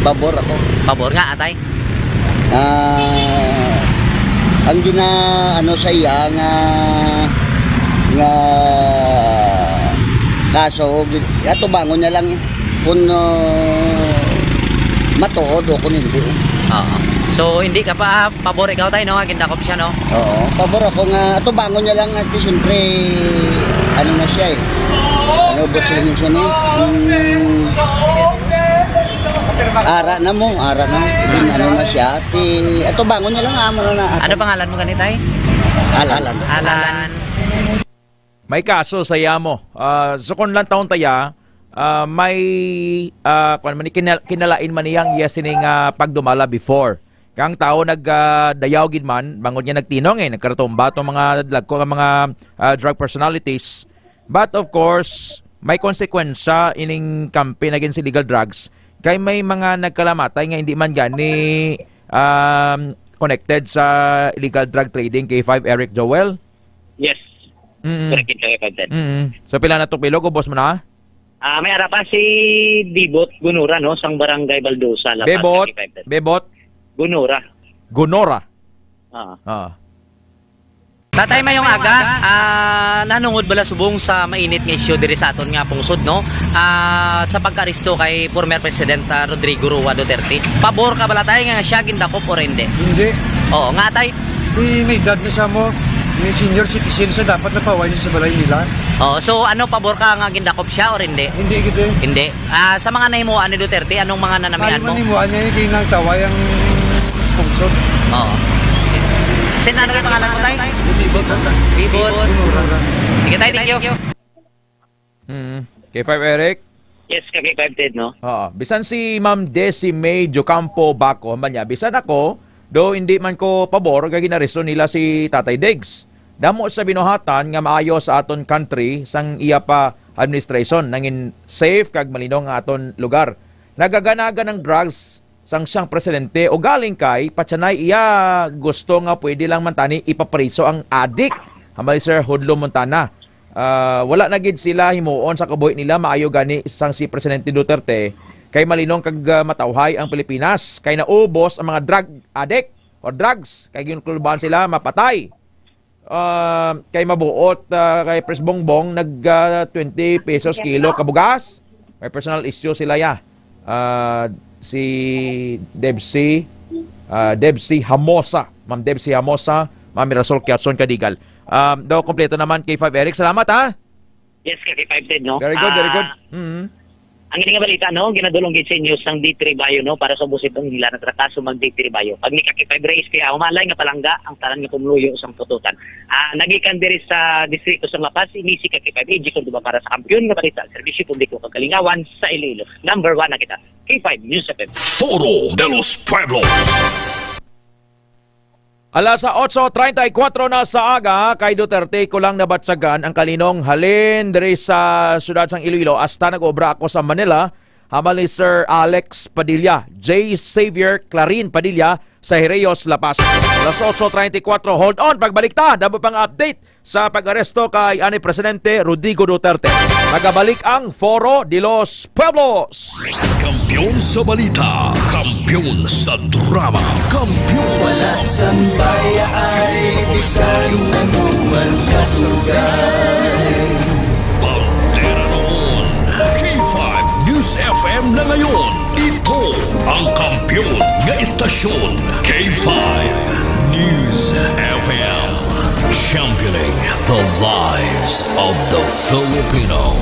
Pabor ako. Pabor nga, atay? Ah, ang gina-, ano sa iya nga, nga kaso, gi-, atubangon niya lang eh. Kung, ah, matuod o kung hindi. Oo. So, hindi ka pa, ah, pabor ikaw, tay, no, nga gindakop siya, no? Oo, pabor ako nga atubangon niya lang at siyempre, ano na siya eh. Ano ba siya niya siya, no? Hmm. Ara na mo, ara na. Ano na siya? Ti, atubangon niya lang, amo na na. Ano pangalan mo gani, tay? Alan. Alan. May kaso sa iya mo. Ah, so kung lang taon taya, ah, may, ah, kwan man, kinal-, kinalain man niyang iya sining, ah, pagdumala before. Kang tao nag, ah, dayaw gid man, bangod niya nagtinong eh, nagkaratumba tong mga dagko nga mga, ah, drug personalities. But of course, may konsekwensya ining campaign against illegal drugs. Kay may mga nagkalamatay nga hindi man gani, um, connected sa illegal drug trading, K five Eric Joel. Yes. Mm-mm. Correct, ito, ito, ito. Mm-mm. So, pila na to bilog? Ubos mo na? Ah, may ara pa si Bibot Gunura, no, sang Barangay Baldosa, La Paz, Bebot, Cavite. Bebot? Gunura. Gunora? Ah. Ah. Tatay, mayong aga, ah, nanungod bala subong sa mainit nga isyu diri sa aton nga pungsod, no? Ah, sa pagkaaresto kay former President, ah, Rodrigo Roa Duterte. Pabor ka bala, tay, nga siya gindakop or hindi? Hindi. Oo, nga, tay? May, may edad na siya mo, may senior citizen siya, dapat napaway niya sa balay nila. Oh, so ano, pabor ka nga gindakop siya or hindi? Hindi gid eh. Hindi. Ah, sa mga nahimuan ni Duterte, anong mga nanamian Ayaw mo? Manimuan niya yung ginang taway ang pungsod. Oo. Sin, ano yung pangalan mo, tay? Bibot. Bibot. Mura lang. Sige, tay, thank you. Mm. K five Eric? Yes, ka K five Ted, no? Oo. Bisan si Ma'am Desi May Jocampo Baco man niya, bisan ako, do hindi man ko pabor nga ginaresto nila si Tatay Diggs. Damo sa binuhatan nga maayo sa aton country sang iya pa administration, nangin safe kag malinong nga aton lugar. Nagaganaga ng drugs sang siyang presidente, ugaling kay patsanay iya gusto nga pwede lang man tani ipapriso ang adik, hambal ni Sir Hudlo Montana. Ah, wala na gid sila himuon sa kabuhi nila, maayo gani sang si Presidente Duterte kay malinong kag, ah, matawhay ang Pilipinas kay naubos ang mga drug addict o drugs kay ginkulbahan sila mapatay. Ah, kay mabuot, ah, kay Pres Bongbong nag, ah, twenty pesos kilo kabugas. May personal issue sila ya. Ah, si Debsi, ah, Debsi Hamosa, Ma'am Debsi Hamosa, Ma'am Mirasol Kiatson Kadigal. Um, daw kompleto naman, K five Eric. Salamat, ha? Yes, ka K five Ted, no? Very good, very good. Ah, Mm-hmm. Ang ini nga balita, no, ginadulong gid sa inyo sang D three Bio, no, para sa ubos itong hila na trakaso mag D three Bio. Pag ni ka K five Race kaya humalay nga palangga ang tanan nga pumuluyo sang pututan. Ah, nagikan diri sa distrito sa La Paz, ini si ka K five A G Cordoba para sa Kampiyon nga Balita, Serbisyo Publiko kag Kalingawan sa Iloilo. Number one na kita. K five News F M. Foro de los Pueblos. Alas sa otso treinta y cuatro na sa aga, kay Duterte ko lang nabatyagan ang kalinong halin diri sa siyudad sang Iloilo hasta nag-obra ako sa Manila, hambal ni Sir Alex Padilla, J Xavier Clarin Padilla sa Hirios, La Paz. Alas otso treinta y cuatro, hold on, pagbalik ta, damo pang update sa pag-aresto kay ani Presidente Rodrigo Duterte. Nagabalik ang Foro de los Pueblos. Kampiyon sa balita, kampiyon sa drama, kampiyon sa Wala sa sambaya ay bisan anuman ka lugar. Bandera noon, K five News F M na ngayon. Ito ang kampiyon nga istasyon, K five News F M. Championing the lives of the Filipino.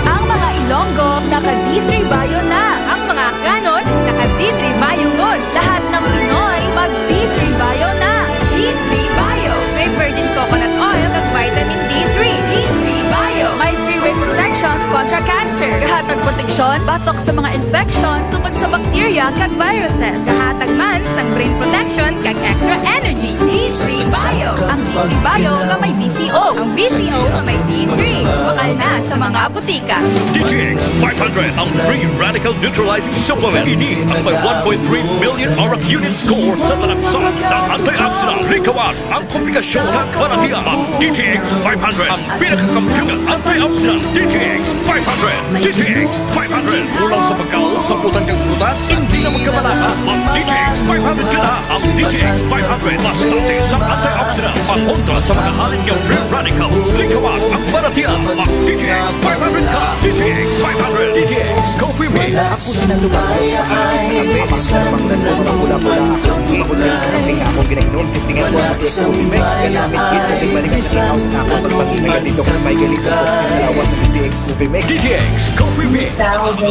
Ang mga Ilonggo, naka D three Bio na. Ang mga Akranon, naka D three Bio gud. Lahat ng Pinoy, mag D three Bio na. D three Bio. May virgin coconut oil kag vitamin D three. D three Bio. May three-way protection kontra cancer. Gahatag proteksyon batok sa mga infection tungod sa bakterya kag viruses. Gahatag man sang brain protection kag extra energy. D three Bio. Ang D three Bio nga may V C O. Ang V C O nga may D three. Bakal na sa mga butika. D T X five hundred, ang free radical neutralizing supplement. Ini ang may one point three million R F unit score sa talaksan sa antioxidant. Likawan ang komplikasyon ng baratiya. Ang D T X five hundred, ang pinakakampiyon ng antioxidant. D T X five hundred. D T X five hundred. Kulang sa pagkaon, sa prutas kag prutas, hindi na magkabalaka. Mag D T X five hundred ka na. Ang D T X five hundred, bastante sa antioxidant. Pangontra sa mga halin nga free radicals. Likawan ang baratiya. Mag D T X five hundred ka. D T X five hundred. D T X Coffee Mix. Ako si Nando Barros, mahilig sa kape. Ang sarap ang ganda ng pula-pula. Ako ang ibon diri sa kape nga akong ginainom. Testingan ko ang D T X Coffee Mix. Kanamit gid, kay balik ang kasihaw sa akong pagpangin nga detox sa may galing sa toxin sa lawas sa D T X Coffee Mix. D T X Coffee Mix.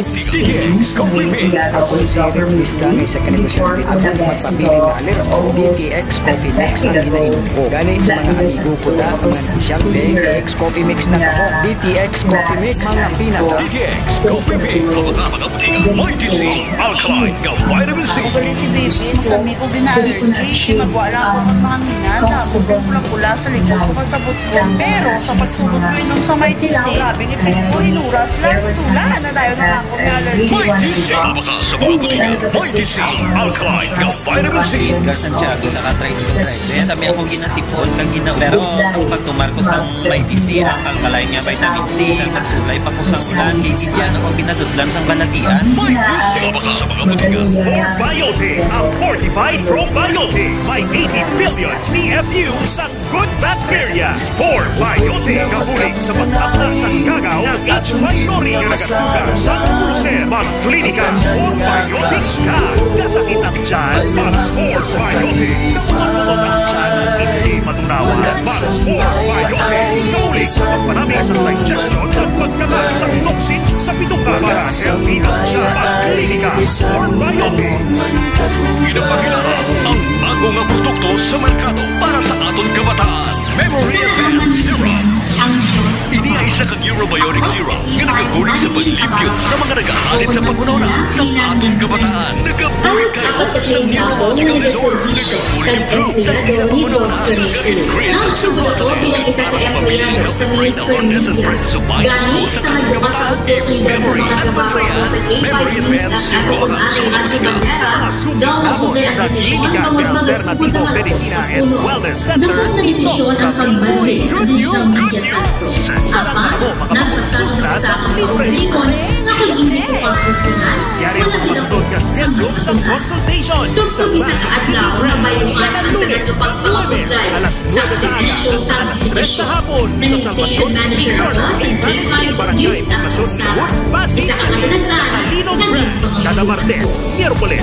D T X Coffee Mix. Ako si Robert Bautista, nga isa ka negosyante. Ako nga magpabilin nga alero, D T X Coffee Mix ang ginainom ko. Gani sa mga amigo ko da, mga negosyante, D T X Coffee Mix na kamo. D T X Coffee Mix, mga pinaka. D T X Coffee Mix. Mga, mga butika, may D C, alkaline, nga vitamin C. Ako gali si Baby, masami ko gina-allergy. Magwa lang ako magmahamingan, tapos pula-pula sa likod ko, sa buto. Pero sa pagsulod ko inom sa may D C, grabing epekto, hinuras lang, tula na dayon ang akong allergy. May D C, baka sa mga butika, may D C, alkaline, nga vitamin C. Edgar Santiago, sa ka-tricycle driver. Sa may ako ginasipon, kag gina-, pero sa pagtumar ko sa may D C, ang alkaline nga vitamin C, sa magsulay pa ko sa ulan, kay gidyan ako ginadudlan sa balat. May juice sa mga, sa mga matigas. Probiotic, ang fortified probiotic. May eighty billion C F U sa good bacteria. Spore Biotic, kabulig sa pagtapna sa kagaw ng H. pylori nga nagatuga sa ulcer. Magklinika Spore Biotics ka. Kasakit ang tiyan, mag-Spore Biotic. Kamutan ang tiyan, hindi matunawan, mag-Spore Biotic. Kabulig sa pagpanami sa digestion at pagkatas sa toxins sa bituka para healthy ang tiyan. Magklinika Spore Biotic. Ginapakilala ang bago nga produkto sa merkado para sa aton kabataan. Memory Advance Serum. Ini ay isa ka neurobionic serum nga nagabulig sa paglimpyo sa mga nagaalit sa panghunahuna sa aton kabataan. Nagabulig kayo sa neurological disorder. Nagabulig kayo sa neurological disorder. Nagsugo ako bilang isa ka empleyado sa mainstream media. Gani, sa nagbukas sa oportunidad nga makatrabaho ako sa K five News F M ug ang aking Radyo Bandera, daw mabuti ang desisyon bangod magasugod naman ako sa puno. Dako nga desisyon ang pagbanhi sa digital media sa ato. Apan, nagpasabot ako sa akong kaugalingon nga kay hindi ko pagtestihan, wala gid ako sa mga pagkita. Tubtob isa ka adlaw, nabayuan ang tanan nga pagpangabudlay sa akong isyu kag desisyon. Naging station manager ako sa K five News F M Sara. Isa ka kadaghan nga naging pangabudlay.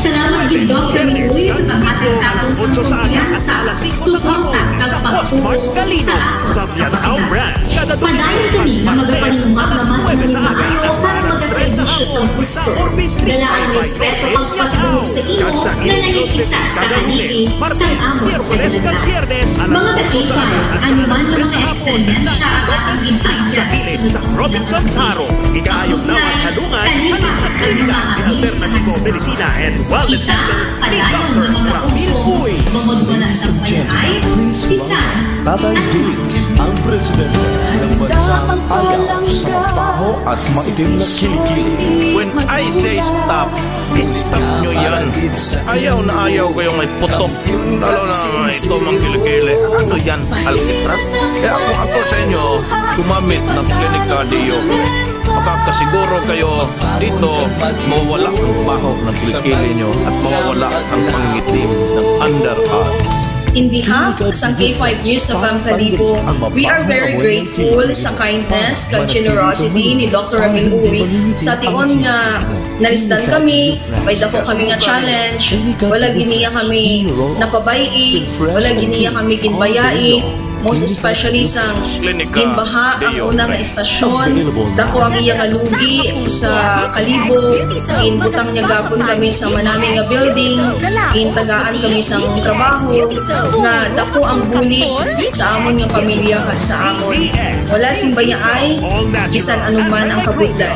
Salamat gid, Doc Remy Uy, sa paghatag sa akon sang kumpiyansa, suporta, kag pagtuo sa akon kapasidad. Padayon kami nga magapanumpa nga mas naging maayo kag magaserbisyo sa husto. Dala ang respeto kag pasidungog sa imo nga naging isa ka haligi sang amon kadagatan. Mga ka-K five, ano man nga mga eksperyensya ang atong gin-agda sa sunod sang pila ka tuig, kaugnay, kalipat ang mga habilin nga hatod. Kita padayon nga magaumkom, bangod wala sang bayaan, bisan Tatay Diggs, ang presidente ng bansang ayaw sa mabaho at maitim na kilikili. When I say stop, stop nyo yan. Ayaw na ayaw ko yung may putok. Lalo na ito, mga kilikili. Ano yan, alkitrat? Kaya kung ako sa inyo, gumamit ng Clinica Dio. Makakasiguro kayo dito, mawawala ang baho ng kilikili nyo at mawawala ang pangitim ng under eye. In behalf sang K five News F M Kalibo, we are very grateful sa kindness kag generosity ni Doctor Ramil Uy. Sa tion nga nalisdan kami, may dako kami nga challenge, wala gid niya kami napabay-i, wala gid niya kami ginbayai, most especially sang ginbaha ang una nga estasyon, dako ang iya nga lugi sa Kalibo, ginbutang niya gapon kami sa manami nga building, gintagaan kami sang trabaho, nga dako ang bulig sa amon nga pamilya kag sa amon. Wala sing bayaay, bisan anuman ang kabudlay.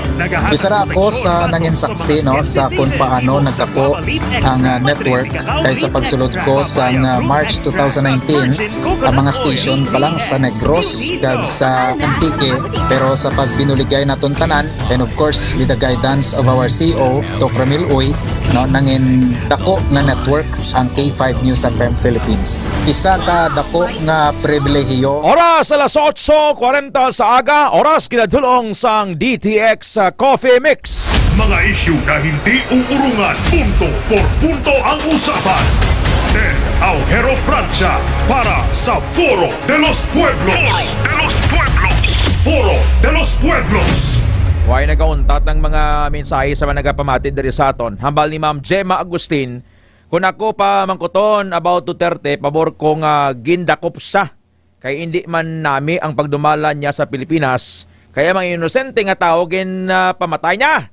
Isa ra ako sa nangin saksi, no, sa kung paano nagdako ang, ah, network kay sa pagsulod ko sang, ah, March two thousand nineteen, ang mga station pa lang sa Negros kag sa Antique, pero sa pagbinuligay naton tanan, and of course, with the guidance of our C E O, Doc Ramil Uy, no, nangin dako nga network ang K five News F M Philippines. Isa ka dako nga pribilehiyo. Oras, alas otso kwarenta sa aga, oras kinadulong sang D T X, ah, Coffee Mix. Mga isyu na hindi uurungan, punto por punto ang usapan. Ted Aujero Francia para sa Foro de los Pueblos. Foro de los Pueblos. Foro de los Pueblos. Way nagauntat ang mga mensahe sa mga nagapamati diri sa aton. Hambal ni Ma'am Gemma Agustin, "Kung ako pa mangkuton about Duterte, pabor ko nga gindakop siya. Kay indi man nami ang pagdumala niya sa Pilipinas, kaya mga inosente nga tawo gin, ah, pamatay niya."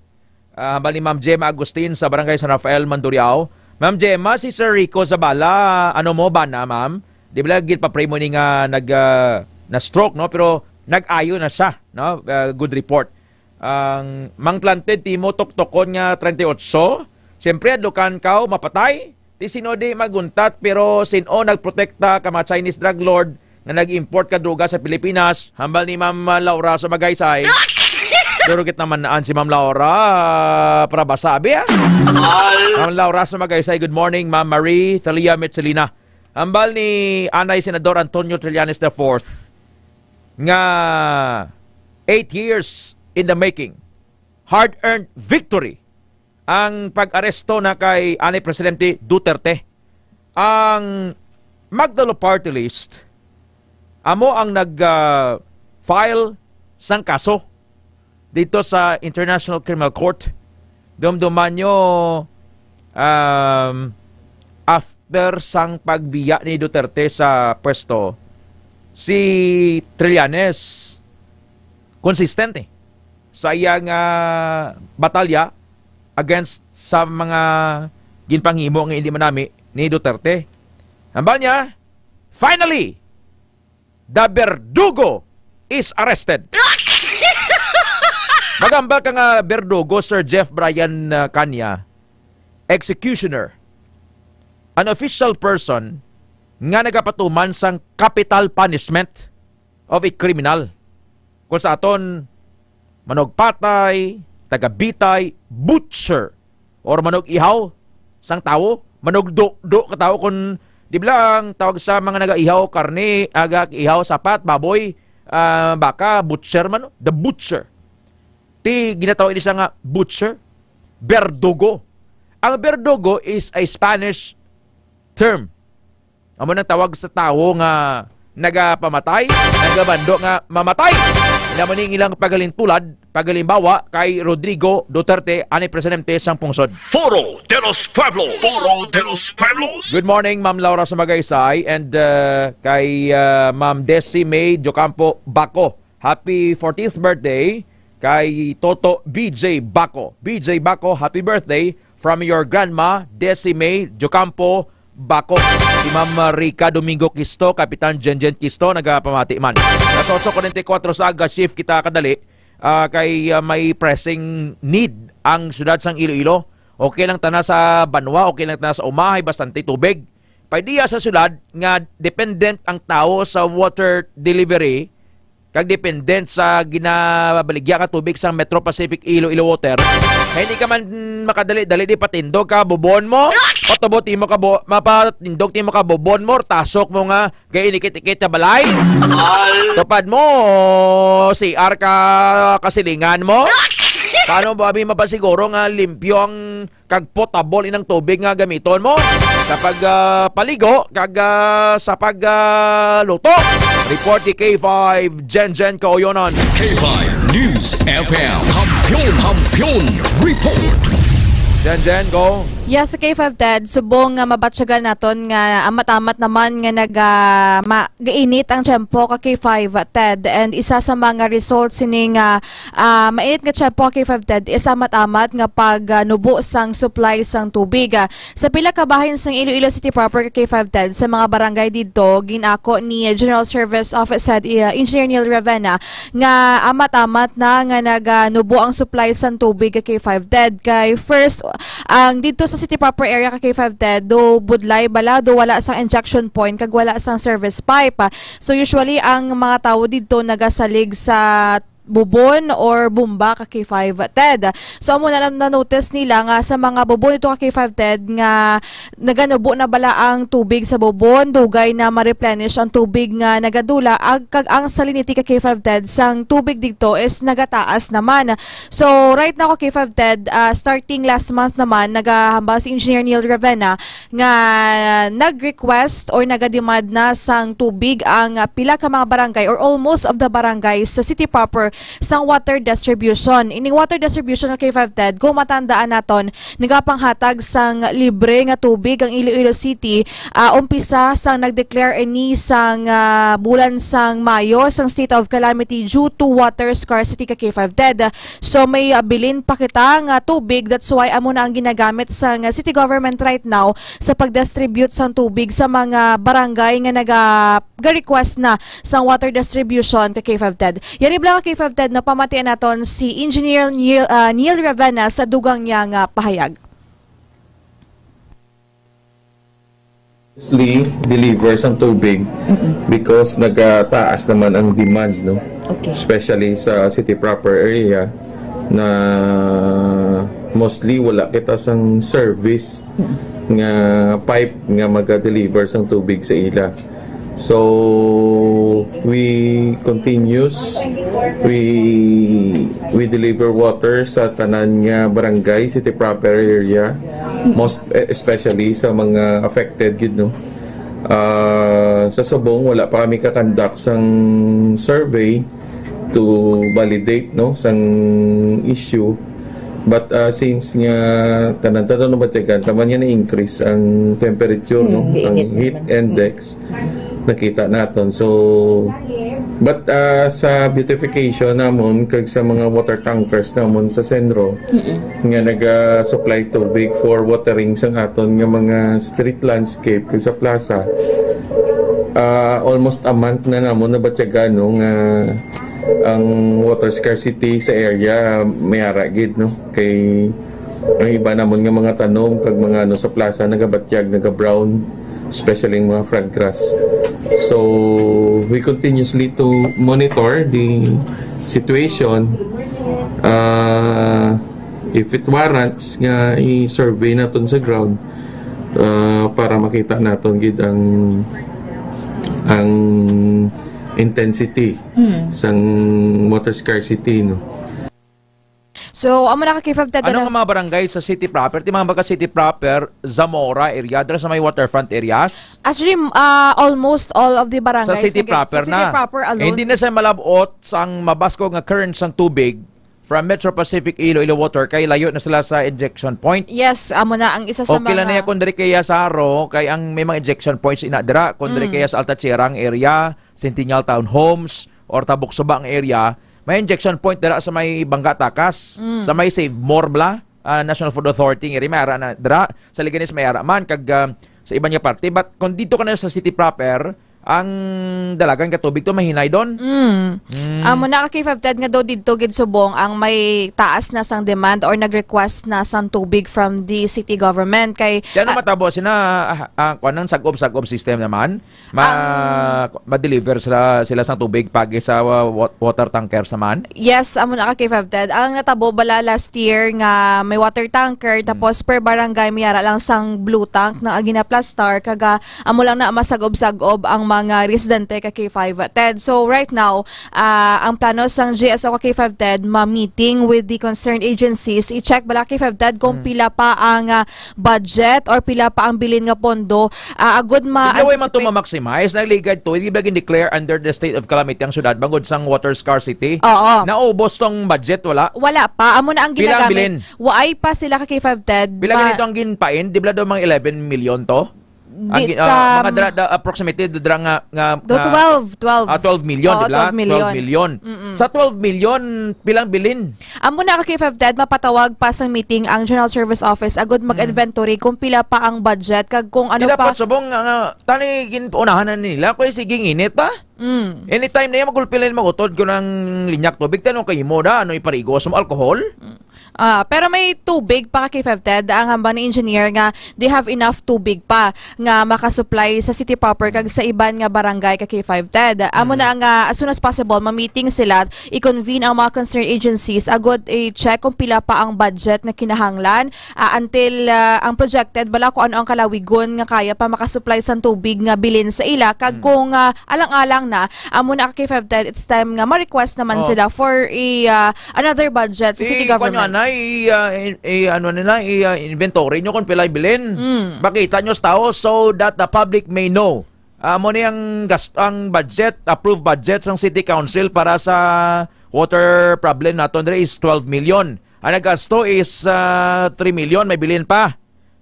Ah, hambal ni Ma'am Gemma Agustin sa Barangay San Rafael, Mandurriao. Ma'am Gemma, si Sir Rico Zabala, ano mo ba na, ma'am? Di ba lagi pa-pray mo ni nga nag, ah, na-stroke, no? Pero nag-ayo na siya, no? Ah, good report. Ang Mang Planted Timo Toktokon nga treinta y ocho, siyempre, adlukan kaw, mapatay. Ti sino di maguntat, pero sin-o nagprotekta ka mga Chinese drug lord nga nag-import ka droga sa Pilipinas? Hambal ni Ma'am, ah, Laura sa Magaysay. Pero git naman naan si Ma'am Laura, ah, para ba sabi, ah? Ma'am Laura sa Magaysay, good morning, Ma'am Marie Thalia Mitzelina. Hambal ni anay Senador Antonio Trillanes the fourth nga eight years in the making. Hard-earned victory ang pag-aresto na kay anay Presidente Duterte. Ang Magdalo Party List amo ang nag, ah, file sang kaso dito sa International Criminal Court. Dumduman nyo, um, after sang pagbiya ni Duterte sa pwesto, si Trillanes consistent, eh, sa iya nga batalya against sa mga ginpanghimo nga hindi manami ni Duterte. Hambal niya, "Finally, the Verdugo is arrested." Magambal ka nga Verdugo, Sir Jeff Brian, uh, Kanya, executioner, an official person nga nagapatuman sang capital punishment of a criminal. Kung sa aton, manugpatay, tagabitay, butcher, or manug-ihaw sang tawo, manugdo-do ka tawo, kung di ba lang tawag sa mga nagaihaw karne, aga ihaw sapat, baboy, ah, baka, butcher man, no? The butcher. Ti ginatawag ini siya nga butcher, verdugo. Ang verdugo is a Spanish term. Amo nang tawag sa tawo nga nagapamatay, nagabando nga mamatay. Ina mo ning ilang pagalintulad, pagalimbawa kay Rodrigo Duterte, anay presidente sang pungsod. Foro de los Pueblos. Foro de los Pueblos. Good morning, Ma'am Laura sa Magaysay, and, uh, kay, uh, Ma'am Desi May Diocampo Baco. Happy fortieth birthday kay Toto B J Baco. B J Baco, happy birthday from your grandma, Desi May Diocampo Baco. Si Ma'am Rica Domingo Quisto, Kapitan Jenjen Quisto, nagapamati man. Alas otso kuwarenta y kuwatro sa aga, shift kita kadali. Ah, kay, ah, may pressing need ang siyudad sang Iloilo. Okay lang tana sa banwa, okay lang tana sa umahay, bastante tubig. Pay diya sa siyudad nga dependent ang tawo sa water delivery, kag dependent sa ginabaligya nga tubig sang Metro Pacific Iloilo Water, kay hindi ka man makadali-dali di patindog ka bubon mo, patubot timo ka bu-, mapatindog timo ka bubon mo, tasok mo nga kay inikit-ikit sa balay. Tupad mo, C R ka kasilingan mo. Paano ba abi mapasiguro nga limpyo ang kag potable inang tubig nga gamiton mo sa pag, ah, paligo kag, ah, sa pag, ah, luto. Report ni K five Jenjen Kaoyonon. K five News F M. Kampiyon, Kampiyon Report. Jenjen, go. Yes, sa K five Ted, subong nga mabatyagan naton nga amat-amat naman nga nag, ah, ma-, gainit ang tiyempo ka K five Ted, and isa sa mga results sini nga ah, mainit nga tiyempo, K five Ted, isa amat-amat nga pagnubo sang supply sang tubig. Ah, sa pila ka bahin sang Iloilo City proper, K five Ted, sa mga barangay didto, ginako ni General Service Office Head, ah, Engineer Neil Ravenna nga amat-amat na nga naganubo ang supply sang tubig, K five Ted. Kay first, ang didto sa City proper area, K five Ted, do budlay bala, do wala sang injection point kag wala sang service pipe. Ah, so usually ang mga tawo didto nagasalig sa bubon or bomba ka K five Ted. So, amo na lang na-notice nila nga sa mga bubon ito ka K five Ted nga naganubo na bala ang tubig sa bubon, dugay na ma-replenish ang tubig nga nagadula, ag-, kag ang salinity ka K five Ted sang tubig dito is nagataas naman. So, right now ka K five Ted, ah, starting last month naman, nagahambal si Engineer Neil Ravenna nga nag-request or nagademand na sang tubig ang, ah, pila ka mga barangay or almost of the barangays sa city proper sang water distribution. Ining water distribution nga K five Ted, kung matandaan naton, nagapanghatag sang libre nga tubig ang Iloilo City, ah, umpisa sang nag-declare ini sang, ah, bulan sang Mayo sang state of calamity due to water scarcity ka K five Ted. So, may, ah, bilin pa kita nga tubig. That's why amo na ang ginagamit sang, ah, city government right now sa pag-distribute sang tubig sa mga barangay nga naga-, ga-request na sang water distribution ka K five Ted. Yari bala ka K five Ted, no, pamatian naton si Engineer Neil, ah, Neil Ravenna sa dugang niya nga pahayag. Mostly deliver sang tubig because nagataas naman ang demand, no? Okay. Especially sa city proper area na mostly wala kita sang service nga pipe nga maga-deliver sang tubig sa ila. So, We continues, we, we deliver water sa tanan nga barangay, city proper area, most, eh, especially sa mga affected, gid, no? Ah, sa Subong, wala pa kami ka-conduct sang survey to validate, no, sang issue. But, ah, since nga tanan-tanan naman tiyagan, taman nga na-increase ang temperature, no, Hmm, ang kainit heat naman. index, nakita naton. So, but, ah, sa beautification namon, kag sa mga water tankers namon sa Senro, Mm-mm. nga naga-supply tubig for watering sang aton nga mga street landscape kag sa plaza, ah, almost a month na namon nabatyagan, no, nga ang water scarcity sa area may ara gid, no? Kay ang iba namon nga mga tanom kag mga ano sa plaza nagabatyag, naga-brown, especially ang mga frog grass. So, we continuously to monitor the situation. Ah, if it warrants nga i-survey naton sa ground, ah, para makita naton gid ang, ang intensity Mm. sang water scarcity, no? So, amo na ka, K five Ted, Ano ano? nga mga barangay sa city proper? Ti mga baga city proper, Zamora area, dira sa may waterfront areas? Actually, m-, ah, almost all of the barangays Sa city nag-, proper sa city na. proper alone. Hindi na siya malabot sang mabaskog nga current sang tubig from Metro Pacific Iloilo Water kay layo na sila sa injection point. Yes, amo na ang isa sa Okay lang mga niya kung diri kaya sa Haro, kay ang may mga injection points ina dira, kung diri Mm. kaya sa Alta Cherang area, Centennial Townhomes, or Tabok Suba ang area, may injection point dira sa may Bangga Takas, Mm. sa may Save More bla, ah, National Food Authority nga area, may ara na dira, sa Leganes may ara man, kag, ah, sa iban nga parte. But kung dito ka na sa city proper, ang dalagan ka tubig to mahinay doon. Mm. Mm. Amo na ka, K five Ted, nga daw didto gid subong ang may taas na sang demand or nag-request na sang tubig from the city government. Kay, Kaya ano ah, matabo sina, ah, ah, kuwan, ang sag-ob-sag-ob system naman? Ma-, Ang ma-deliver sila, sila sang tubig pagi sa wa-, wa-, water tankers naman? Yes, amo na ka, K five Ted. Ang natabo bala last year nga may water tanker, Mm. tapos per barangay may ara lang sang blue tank na ginaplastar, kag, ah, amo lang na masag-ob-sag-ob ang mga residente ka, K five Ted. So right now, ah, ang plano sang G S O ka, K five Ted, ma-meeting with the concerned agencies, i-check bala, K five Ted, kung Mm. pila pa ang, ah, budget or pila pa ang bilin nga pondo, ah, agud ma-, Di ba, way man to anticipate ma-maximize, nagligad to, di ba gin-declare under the state of calamity ang syudad bangod sang water scarcity? Oo. Naubos tong budget, wala? Wala pa. Amo na ang Pila ang ginagamit. bilin? Waay pa sila ka, K five Ted. Pila Ma- ganito ang ginpain? Di ba daw mga eleven million to? Ang Di gin-, ah, ta- mga dra-, da-, approximately, dra nga, nga, Do nga, twelve, twelve. ah, twelve million, Oo, di ba? twelve million. Twelve million. Mm-mm. Sa twelve million, pilang bilin? Amo na ka, K five Ted, mapatawag pa sa meeting ang General Service Office agud Mm. mag-inventory kung pila pa ang budget kag kung ano Kita pa. pa subong nga, nga, tani gin-, unahan na nila, kay sige, init, ah. Mm. Anytime na yan, magulpi lang mag-utod ko ng linyak tubig. Tanong kayo mo na, ano iparigo sa mo, alcohol? Mm. Ah, pero may tubig pa ka, K five Ted, ang hambal ni engineer nga they have enough tubig pa nga makasupply sa city proper kag sa iban nga barangay ka, K five Ted. Amo Mm. na nga, as soon as possible, ma-meeting sila, i-convene ang mga concerned agencies, agud i-check kung pila pa ang budget na kinahanglan, ah, until, ah, ang projected, bala kung ano ang kalawigon nga kaya pa makasupply sang tubig nga bilin sa ila, kag Mm. kung, ah, alang-alang na, amo na ka, K five Ted, it's time nga ma-request naman Oh. sila for a, ah, another budget sa city I-, kuwan nyo, government. anay, i-, ah, i-, i-, ano nila, i-, ah, inventory nyo kung pila'y bilin. Mm. Pakita nyo sa tao so that the public may know. Ah, amo ni ang gast-, ang budget, approved budget sang City Council para sa water problem naton diri is twelve million. Ang nagasto is, ah, three million, may bilin pa.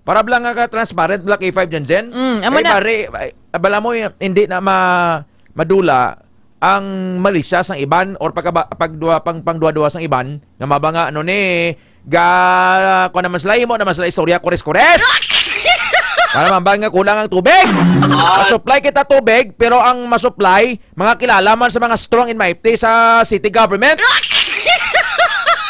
Para bala nga ka transparent, bala K five, Jen Jen. Mm, amo Kay na. Bari, ay, bala mo, hindi na ma-, madula ang malisya sang iban or pagkaba-, pagduwa, pang, pangduwa-duwa sang iban nga mabanga, ano ni, ga, ko naman sila, imo naman sila istorya, kores-kores. Para mambal nga kulang ang tubig. Ma-supply kita tubig, pero ang ma-supply, mga kilala man sa mga strong in my sa city government.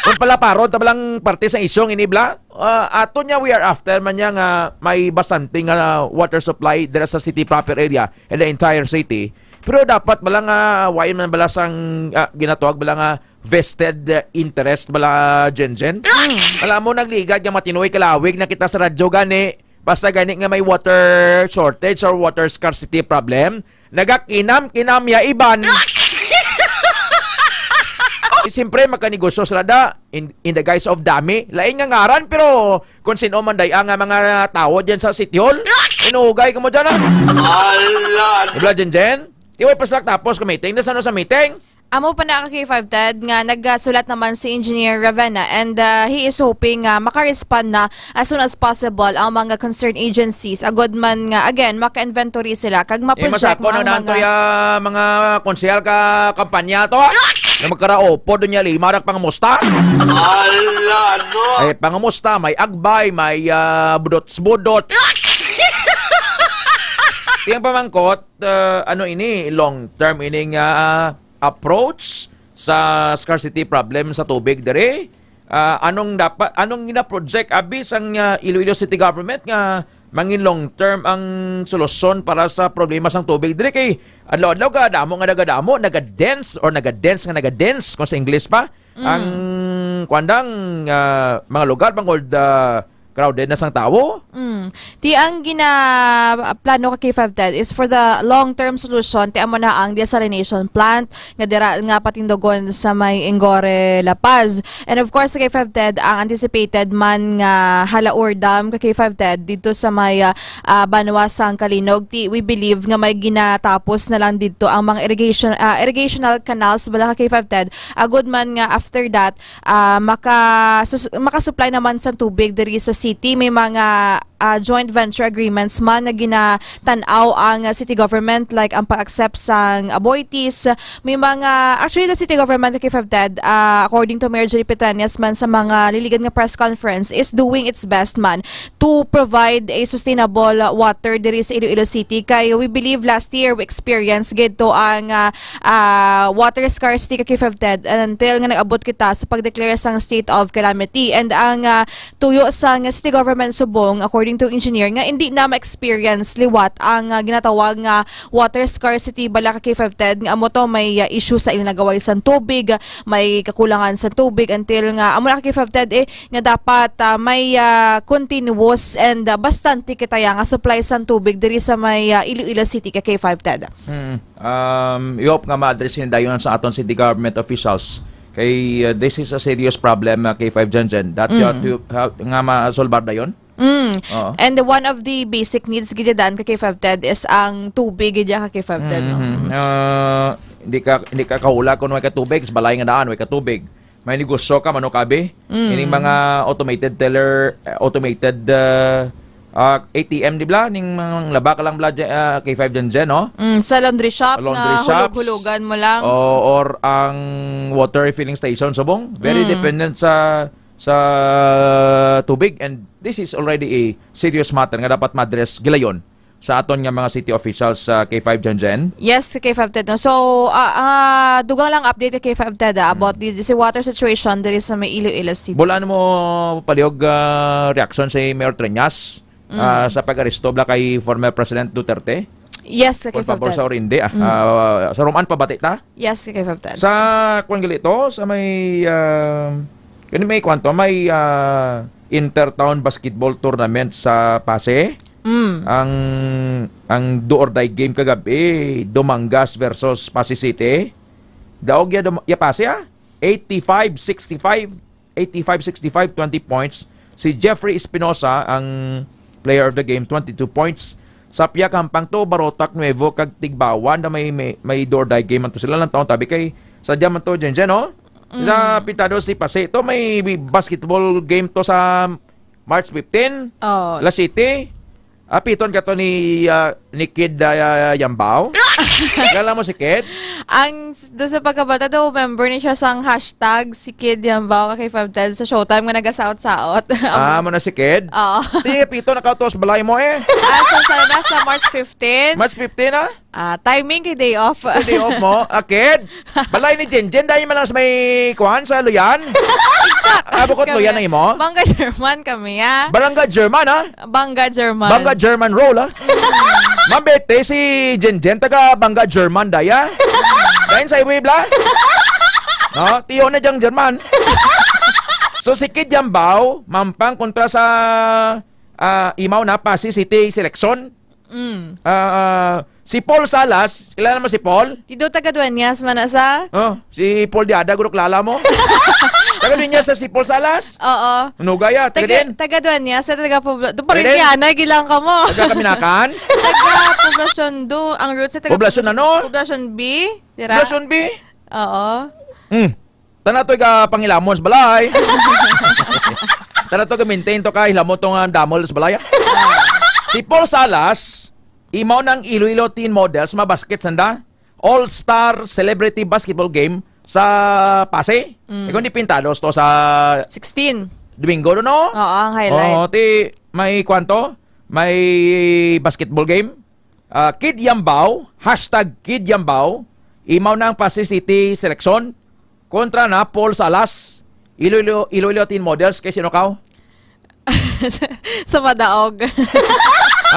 Kung pala paron, tabalang parte sa isyong inibla. Ah, ato niya, we are after man niya nga may basante nga water supply dira sa city proper area and the entire city. Pero dapat bala nga, why man bala sang, ah, ginatawag bala nga vested, eh, interest bala, Jen Jen? Mm. Alam mo, nagligad nga matinuoy kalawig na kita sa radyo gani, Basta gani nga may water shortage or water scarcity problem, nagakinam-kinam ya iban. Eh, siyempre, makanegosyo sila da, in, in the guise of dummy. Lain nga ngaran, pero kung sino man day ang, ah, mga tao dyan sa City Hall, inugay ka mo dyan, ah. Ala! Di ba, Jen Jen? Di way pa sila tapos ka meeting. Nasa ano sa meeting? Amo pa na ka K five Ted nga nagasulat naman si Engineer Ravenna, and, ah, he is hoping nga maka-respond na as soon as possible ang mga concerned agencies. Agod man nga, again, maka-inventory sila kag Eh, ma-project masako na ang nanto mga ya mga konsehal ka kampanya to, ah. Na magkaraopo dun ya lima rak pangamusta. Ala, no? Ay, pangamusta, may agbay, may, ah, budots-budots. Tiyang pamangkot, ah, ano ini, long term ini nga approach sa scarcity problem sa tubig diri? Ah, anong dapat, anong gina-project abi sang, ah, Iloilo City Government nga mangin long term ang solusyon para sa problema sang tubig diri? Kay adlaw-adlaw gadamo nga nagadamo, nagadense or nagadense nga nagadense kung sa English pa, Mm. ang kuwan dang, ah, mga lugar bangod, ah, crowded na sang tawo. Mm. Ti ang gina-, plano ka K five Ted is for the long-term solution, ti amo na ang desalination plant nga dira, nga patindugon sa may Engorre, La Paz. And of course, K five Ted, ang anticipated man nga Jalaur Dam ka K five Ted dito sa may, ah, ah, banwa sang Calinog. Ti, we believe nga may ginatapos na lang dito ang mga irrigation, ah, irrigational canals bala ka K five Ted. Agud man nga after that, ah, maka-, sus-, makasupply naman sa tubig diri sa city. May mga, ah, joint venture agreements man nga ginatan-aw ang, ah, city government, like ang pag-accept sang Aboitiz. May mga, actually, the city government, K five Ted, ah, according to Mayor Jerry Petrañas man sa mga liligad nga press conference, is doing its best man to provide a sustainable water diri sa Iloilo City. Kay we believe last year we experienced gid to ang, ah, ah, water scarcity ka K five Ted until nga nag-abot kita sa pagdeklara sang state of calamity. And ang, ah, tuyo sang city government subong, according to engineer, nga hindi na ma-experience liwat ang, ah, ginatawag nga water scarcity bala ka K five Ted, nga amo to may, ah, issue sa ilang nagaway sang tubig, may kakulangan sa tubig until nga amo na ka K five Ted eh, nga dapat, ah, may, ah, continuous and, ah, bastante kita ya nga supply sang tubig diri sa may, ah, Iloilo City ka K five Ted. Mm. Um, we hope nga ma-address ni dayon sa aton city government officials. Kay, uh, this is a serious problem, uh, K five Jen Jen. That you have Mm. to have, nga masolbar dayon. Mm. Oo. And one of the basic needs gid dan ka K five Ted is ang tubig gid ka K five Ted, no? Mhm. Uh, hindi ka, hindi ka kahula kung may katubig, sa balay nga daan, may katubig. May negosyo ka, mano kabi? Mm. Ining mga automated teller, uh, automated, uh, ah, A T M, di bla? Ning mga laba ka lang bla, Je-, ah, K five Jen Jen, no? Mm, sa laundry shop Laundry na shops. hulog-hulugan mo lang. O, or ang water refilling station, subong. Very Mm. dependent sa, sa tubig. And this is already a serious matter nga dapat ma-address gilayon sa aton nga mga city officials sa K five Jen Jen. Yes, ka K five Ted, no? So, ah, ah, dugang lang update ka K five Ted, ah, about Mm. the, the water situation diri sa may Iloilo City. Bulan mo palihog, ah, reaction si Mayor Treñas? Mm. Ah, sa pag-aresto bala kay former President Duterte? Yes, ka Kung K five pabor Ted. sa or hindi, ah. Mm. Ah, sa Roman pabati ta? Yes, ka K five Ted. Sa, kwan gali to, sa may, ah, kani may kwan to, may, ah, intertown basketball tournament sa Passi. Mm. Ang, ang do or die game kagabi, Dumangas versus Passi City. Daog ya Dum-, ya Passi, ah. Eighty-five sixty-five. Eighty-five sixty-five, twenty points. Si Jeffrey Espinosa, ang player of the game, twenty-two points. Sa pia ka hampang to, Barotac Nuevo kag Tigbauan na may, may, may do or die game man to sila lang taon tabi kay sadya man to, Jen Jen, no? Sa Mm. pintado si Passi to, may basketball game to sa March fifteen, Oh. La City. Apiton ka to ni, ah, ni Kid, ah, Yambao. Kilala mo si Kid? Ang s-, doon sa pagkabata daw, member ni siya sang hashtag si Kid Yambao ka K five Ted sa Showtime nga nagasaot-saot. Ah, mo na si Kid? Oo. Ti, pito na ka to sa balay mo eh. Ah, sa, sa, nasa March fifteen. March fifteen, ah? Ah, timing kay day off. Kay day off mo? Ah, Kid? Balay ni Jen Jen, dahil man lang sa may kuhan, sa Luyan. Exact. Ah, bukod Kami, Luyan ah. ang imo? Bangga German kami, ah. Barangay German, ah? Bangga German. Bangga German roll, ah? Ma'am Betty, si Jen Jen, taga Bangga German, daya. Dahil sa iwi, bla? No? Tiyo na diyang German. So, si Kid Yambao, mampang kontra sa, ah, imaw na Passi City seleksyon. Mm. Ah, ah, si Paul Salas, kilala mo si Paul? Ti daw taga Dueñas man na sa? Oh, si Paul Diada, guro, kilala mo? Taga Dueñas sa si Paul Salas? Oo. Ano gaya? Taga Taga, din? taga Dueñas, sa taga Pobla-, do Taga din? Pariliana, gilang ka mo. Taga Kaminakan? Taga Poblacion do, ang roots sa taga Poblacion ano? Poblacion B, dira? Poblacion B? Oo. Hmm. Tana to ka pangilamon sa balay. Tana to ka maintain to ka hilamon to nga damol sa balay. Si Paul Salas, imaw ng Iloilo Teen Models, mabasket sanda. All-Star Celebrity Basketball Game sa Passi. Mm. Ikaw ni pintados to sa Sixteen. Domingo, no? Oo, ang highlight. Oo, ti, may kwanto? May basketball game? Ah, Kid Yambao, hashtag Kid Yambao, imaw na ang Passi City seleksyon kontra na Paul Salas, Iloilo, Iloilo Teen Models, kay sino kaw? Sa madaog.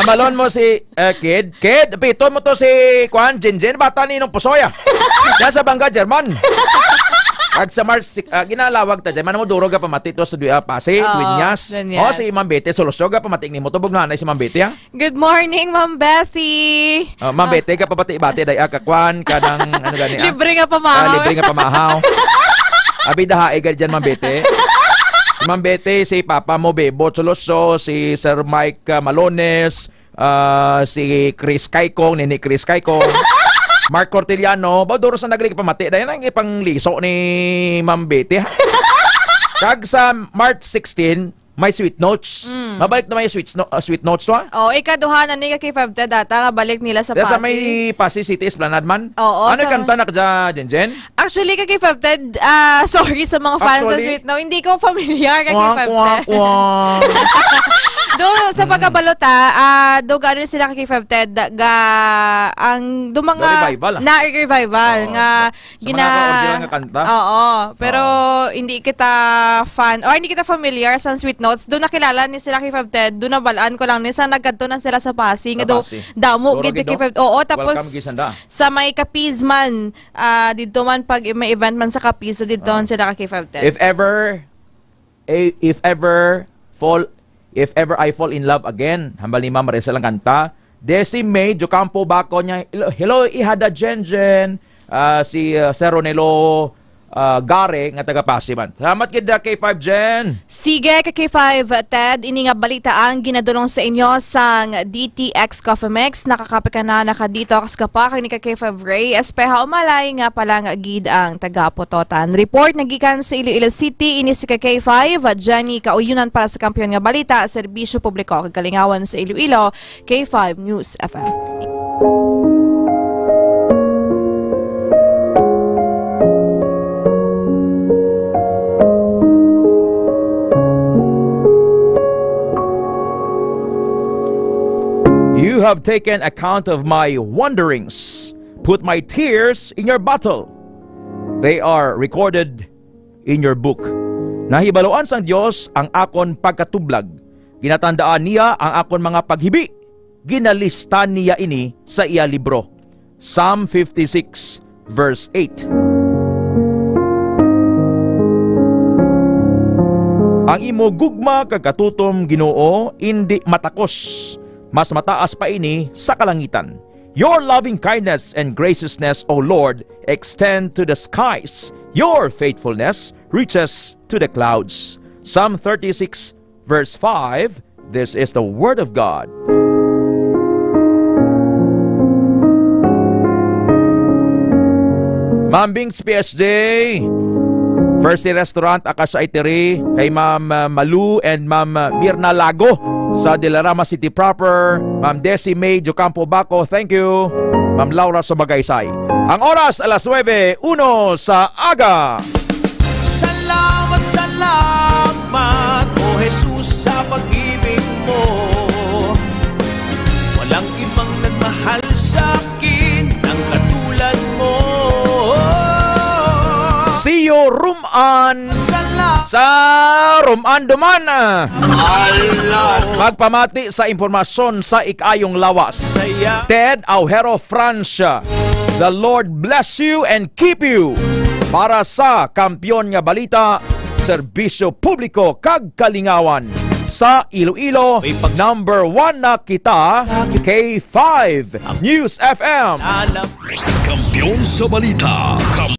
Amalon mo si, eh, Kid. Kid, pito mo to si, kwan, Jinjin, bata ni nung pusoy, ah. Yan sa Bangga, German. Kag sa March six, ah, ginalawag ta dyan. Mano mo, duro ga pamati to sa Dui-, ah, Passi, Oo, Dueñas. Dueñas. Oh, si Imam Bete, Solusyo, ga pamati ni mo to, bugnahan na si Imam Bete, ah. Good morning, Ma'am Bessie. Ah, Ma'am Ah. Bete, kapabati-bati, day, ah, kakwan, kanang, ano gani, ah? Libre nga pamahaw. Ah, libre nga pamahaw. Abi, dahae gani dyan, Ma'am Bete. Si Ma'am Bete, si Papa mo, Bebo Choloso, si Sir Mike, ah, Malones, ah, si Chris Kaikong, Nini Chris Kaikong, Mark Cortiliano, ba, duro sa nagligpamati. Dahil ang ipangliso ni Ma'am Bete, ha? Kag sa March sixteen, may Sweet Notes. Mm. Mabalik na may Sweet, no, ah, Sweet Notes to, ha? Oh, ikaduha na ni ka K five Ted ata nga balik nila sa Dahil sa Passi. May Passi City Esplanade man. Oo, Ano sa yung kanta na ka dyan, Jenjen? Actually, ka K five Ted, ah, sorry sa mga fans sa Actually, Sweet Notes. Hindi ko familiar ka Kuwang, K five kuwang, Ted. Kuwang. Do, sa Mm. pagkabalota, ah, do gano sila ka K five Ted, ga, ang, do mga Do revival, ah. na revival Oo. nga Sa gina- mga original nga kanta? Oo, pero Oo. hindi kita fan, or hindi kita familiar sa Sweet Notes. Doon nakilala ni sila kay Five Ted, doon nabalaan ko lang ni sa nagkadto na sila sa Passi, nga Sa do, Passi. damo Duro gid gid, kay no? Five, oo, tapos Welcome gid sanda. sa may Capiz man, ah, didto man pag may event man sa Capiz, so didto Oo. man sila kay Five Ted. If ever, eh, if ever fall, if ever I fall in love again, hambal ni Ma'am Maricel ang kanta. Desi May Jocampo Baco niya, "Hello, hello, Ihada Jenjen." Ah, si, ah, Sir Ronelo, ah, Gare nga taga Passi man. Salamat gid, ah, K five Jen. Sige, ka K five Ted, ini nga balita ang ginadulong sa inyo sang D T X Coffee Mix. Nakakape ka na, naka-detox ka pa, kag ni ka K five Ray Espeha Umalay nga palang gid ang taga-Pototan. Report nagikan sa Iloilo City, ini si ka K five, Jenny Kauyunan para sa Kampiyon nga Balita, Serbisyo Publiko kag Kalingawan sa Iloilo, K five News F M. You have taken account of my wanderings, put my tears in your bottle. They are recorded in your book. Nahibaluan sang Dios ang akon pagkatublag. Ginatandaan niya ang akon mga paghibi. Ginalista niya ini sa iya libro. Psalm fifty-six, verse eight. Ang imo gugma kag katutom, Ginoo, indi matakos. Mas mataas pa ini sa kalangitan. Your loving kindness and graciousness, O Lord, extend to the skies. Your faithfulness reaches to the clouds. Psalm thirty-six, verse five. This is the word of God. Ma'am Bings P S J, First Restaurant, Acacia Eatery, kay Ma'am, uh, Malu and Ma'am, uh, Mirna Lago sa Dilarama City Proper, Ma'am Desi May Jocampo Baco, thank you. Ma'am Laura Sumagaysay. Ang oras, alas nuebe uno sa aga. Salamat, salamat, O Jesus, sa pag-ibig mo. Walang ibang nagmahal sa akin ng katulad mo. See you, Ruman. Salamat. Sa Ruman Duman. Ala. Magpamati sa impormasyon sa ikayong lawas. Saya. Ted Aujero Francia. The Lord bless you and keep you. Para sa Kampiyon nga Balita, Serbisyo Publiko kag Kalingawan. sa Iloilo. Number one na kita, K five News F M. Kampiyon sa balita.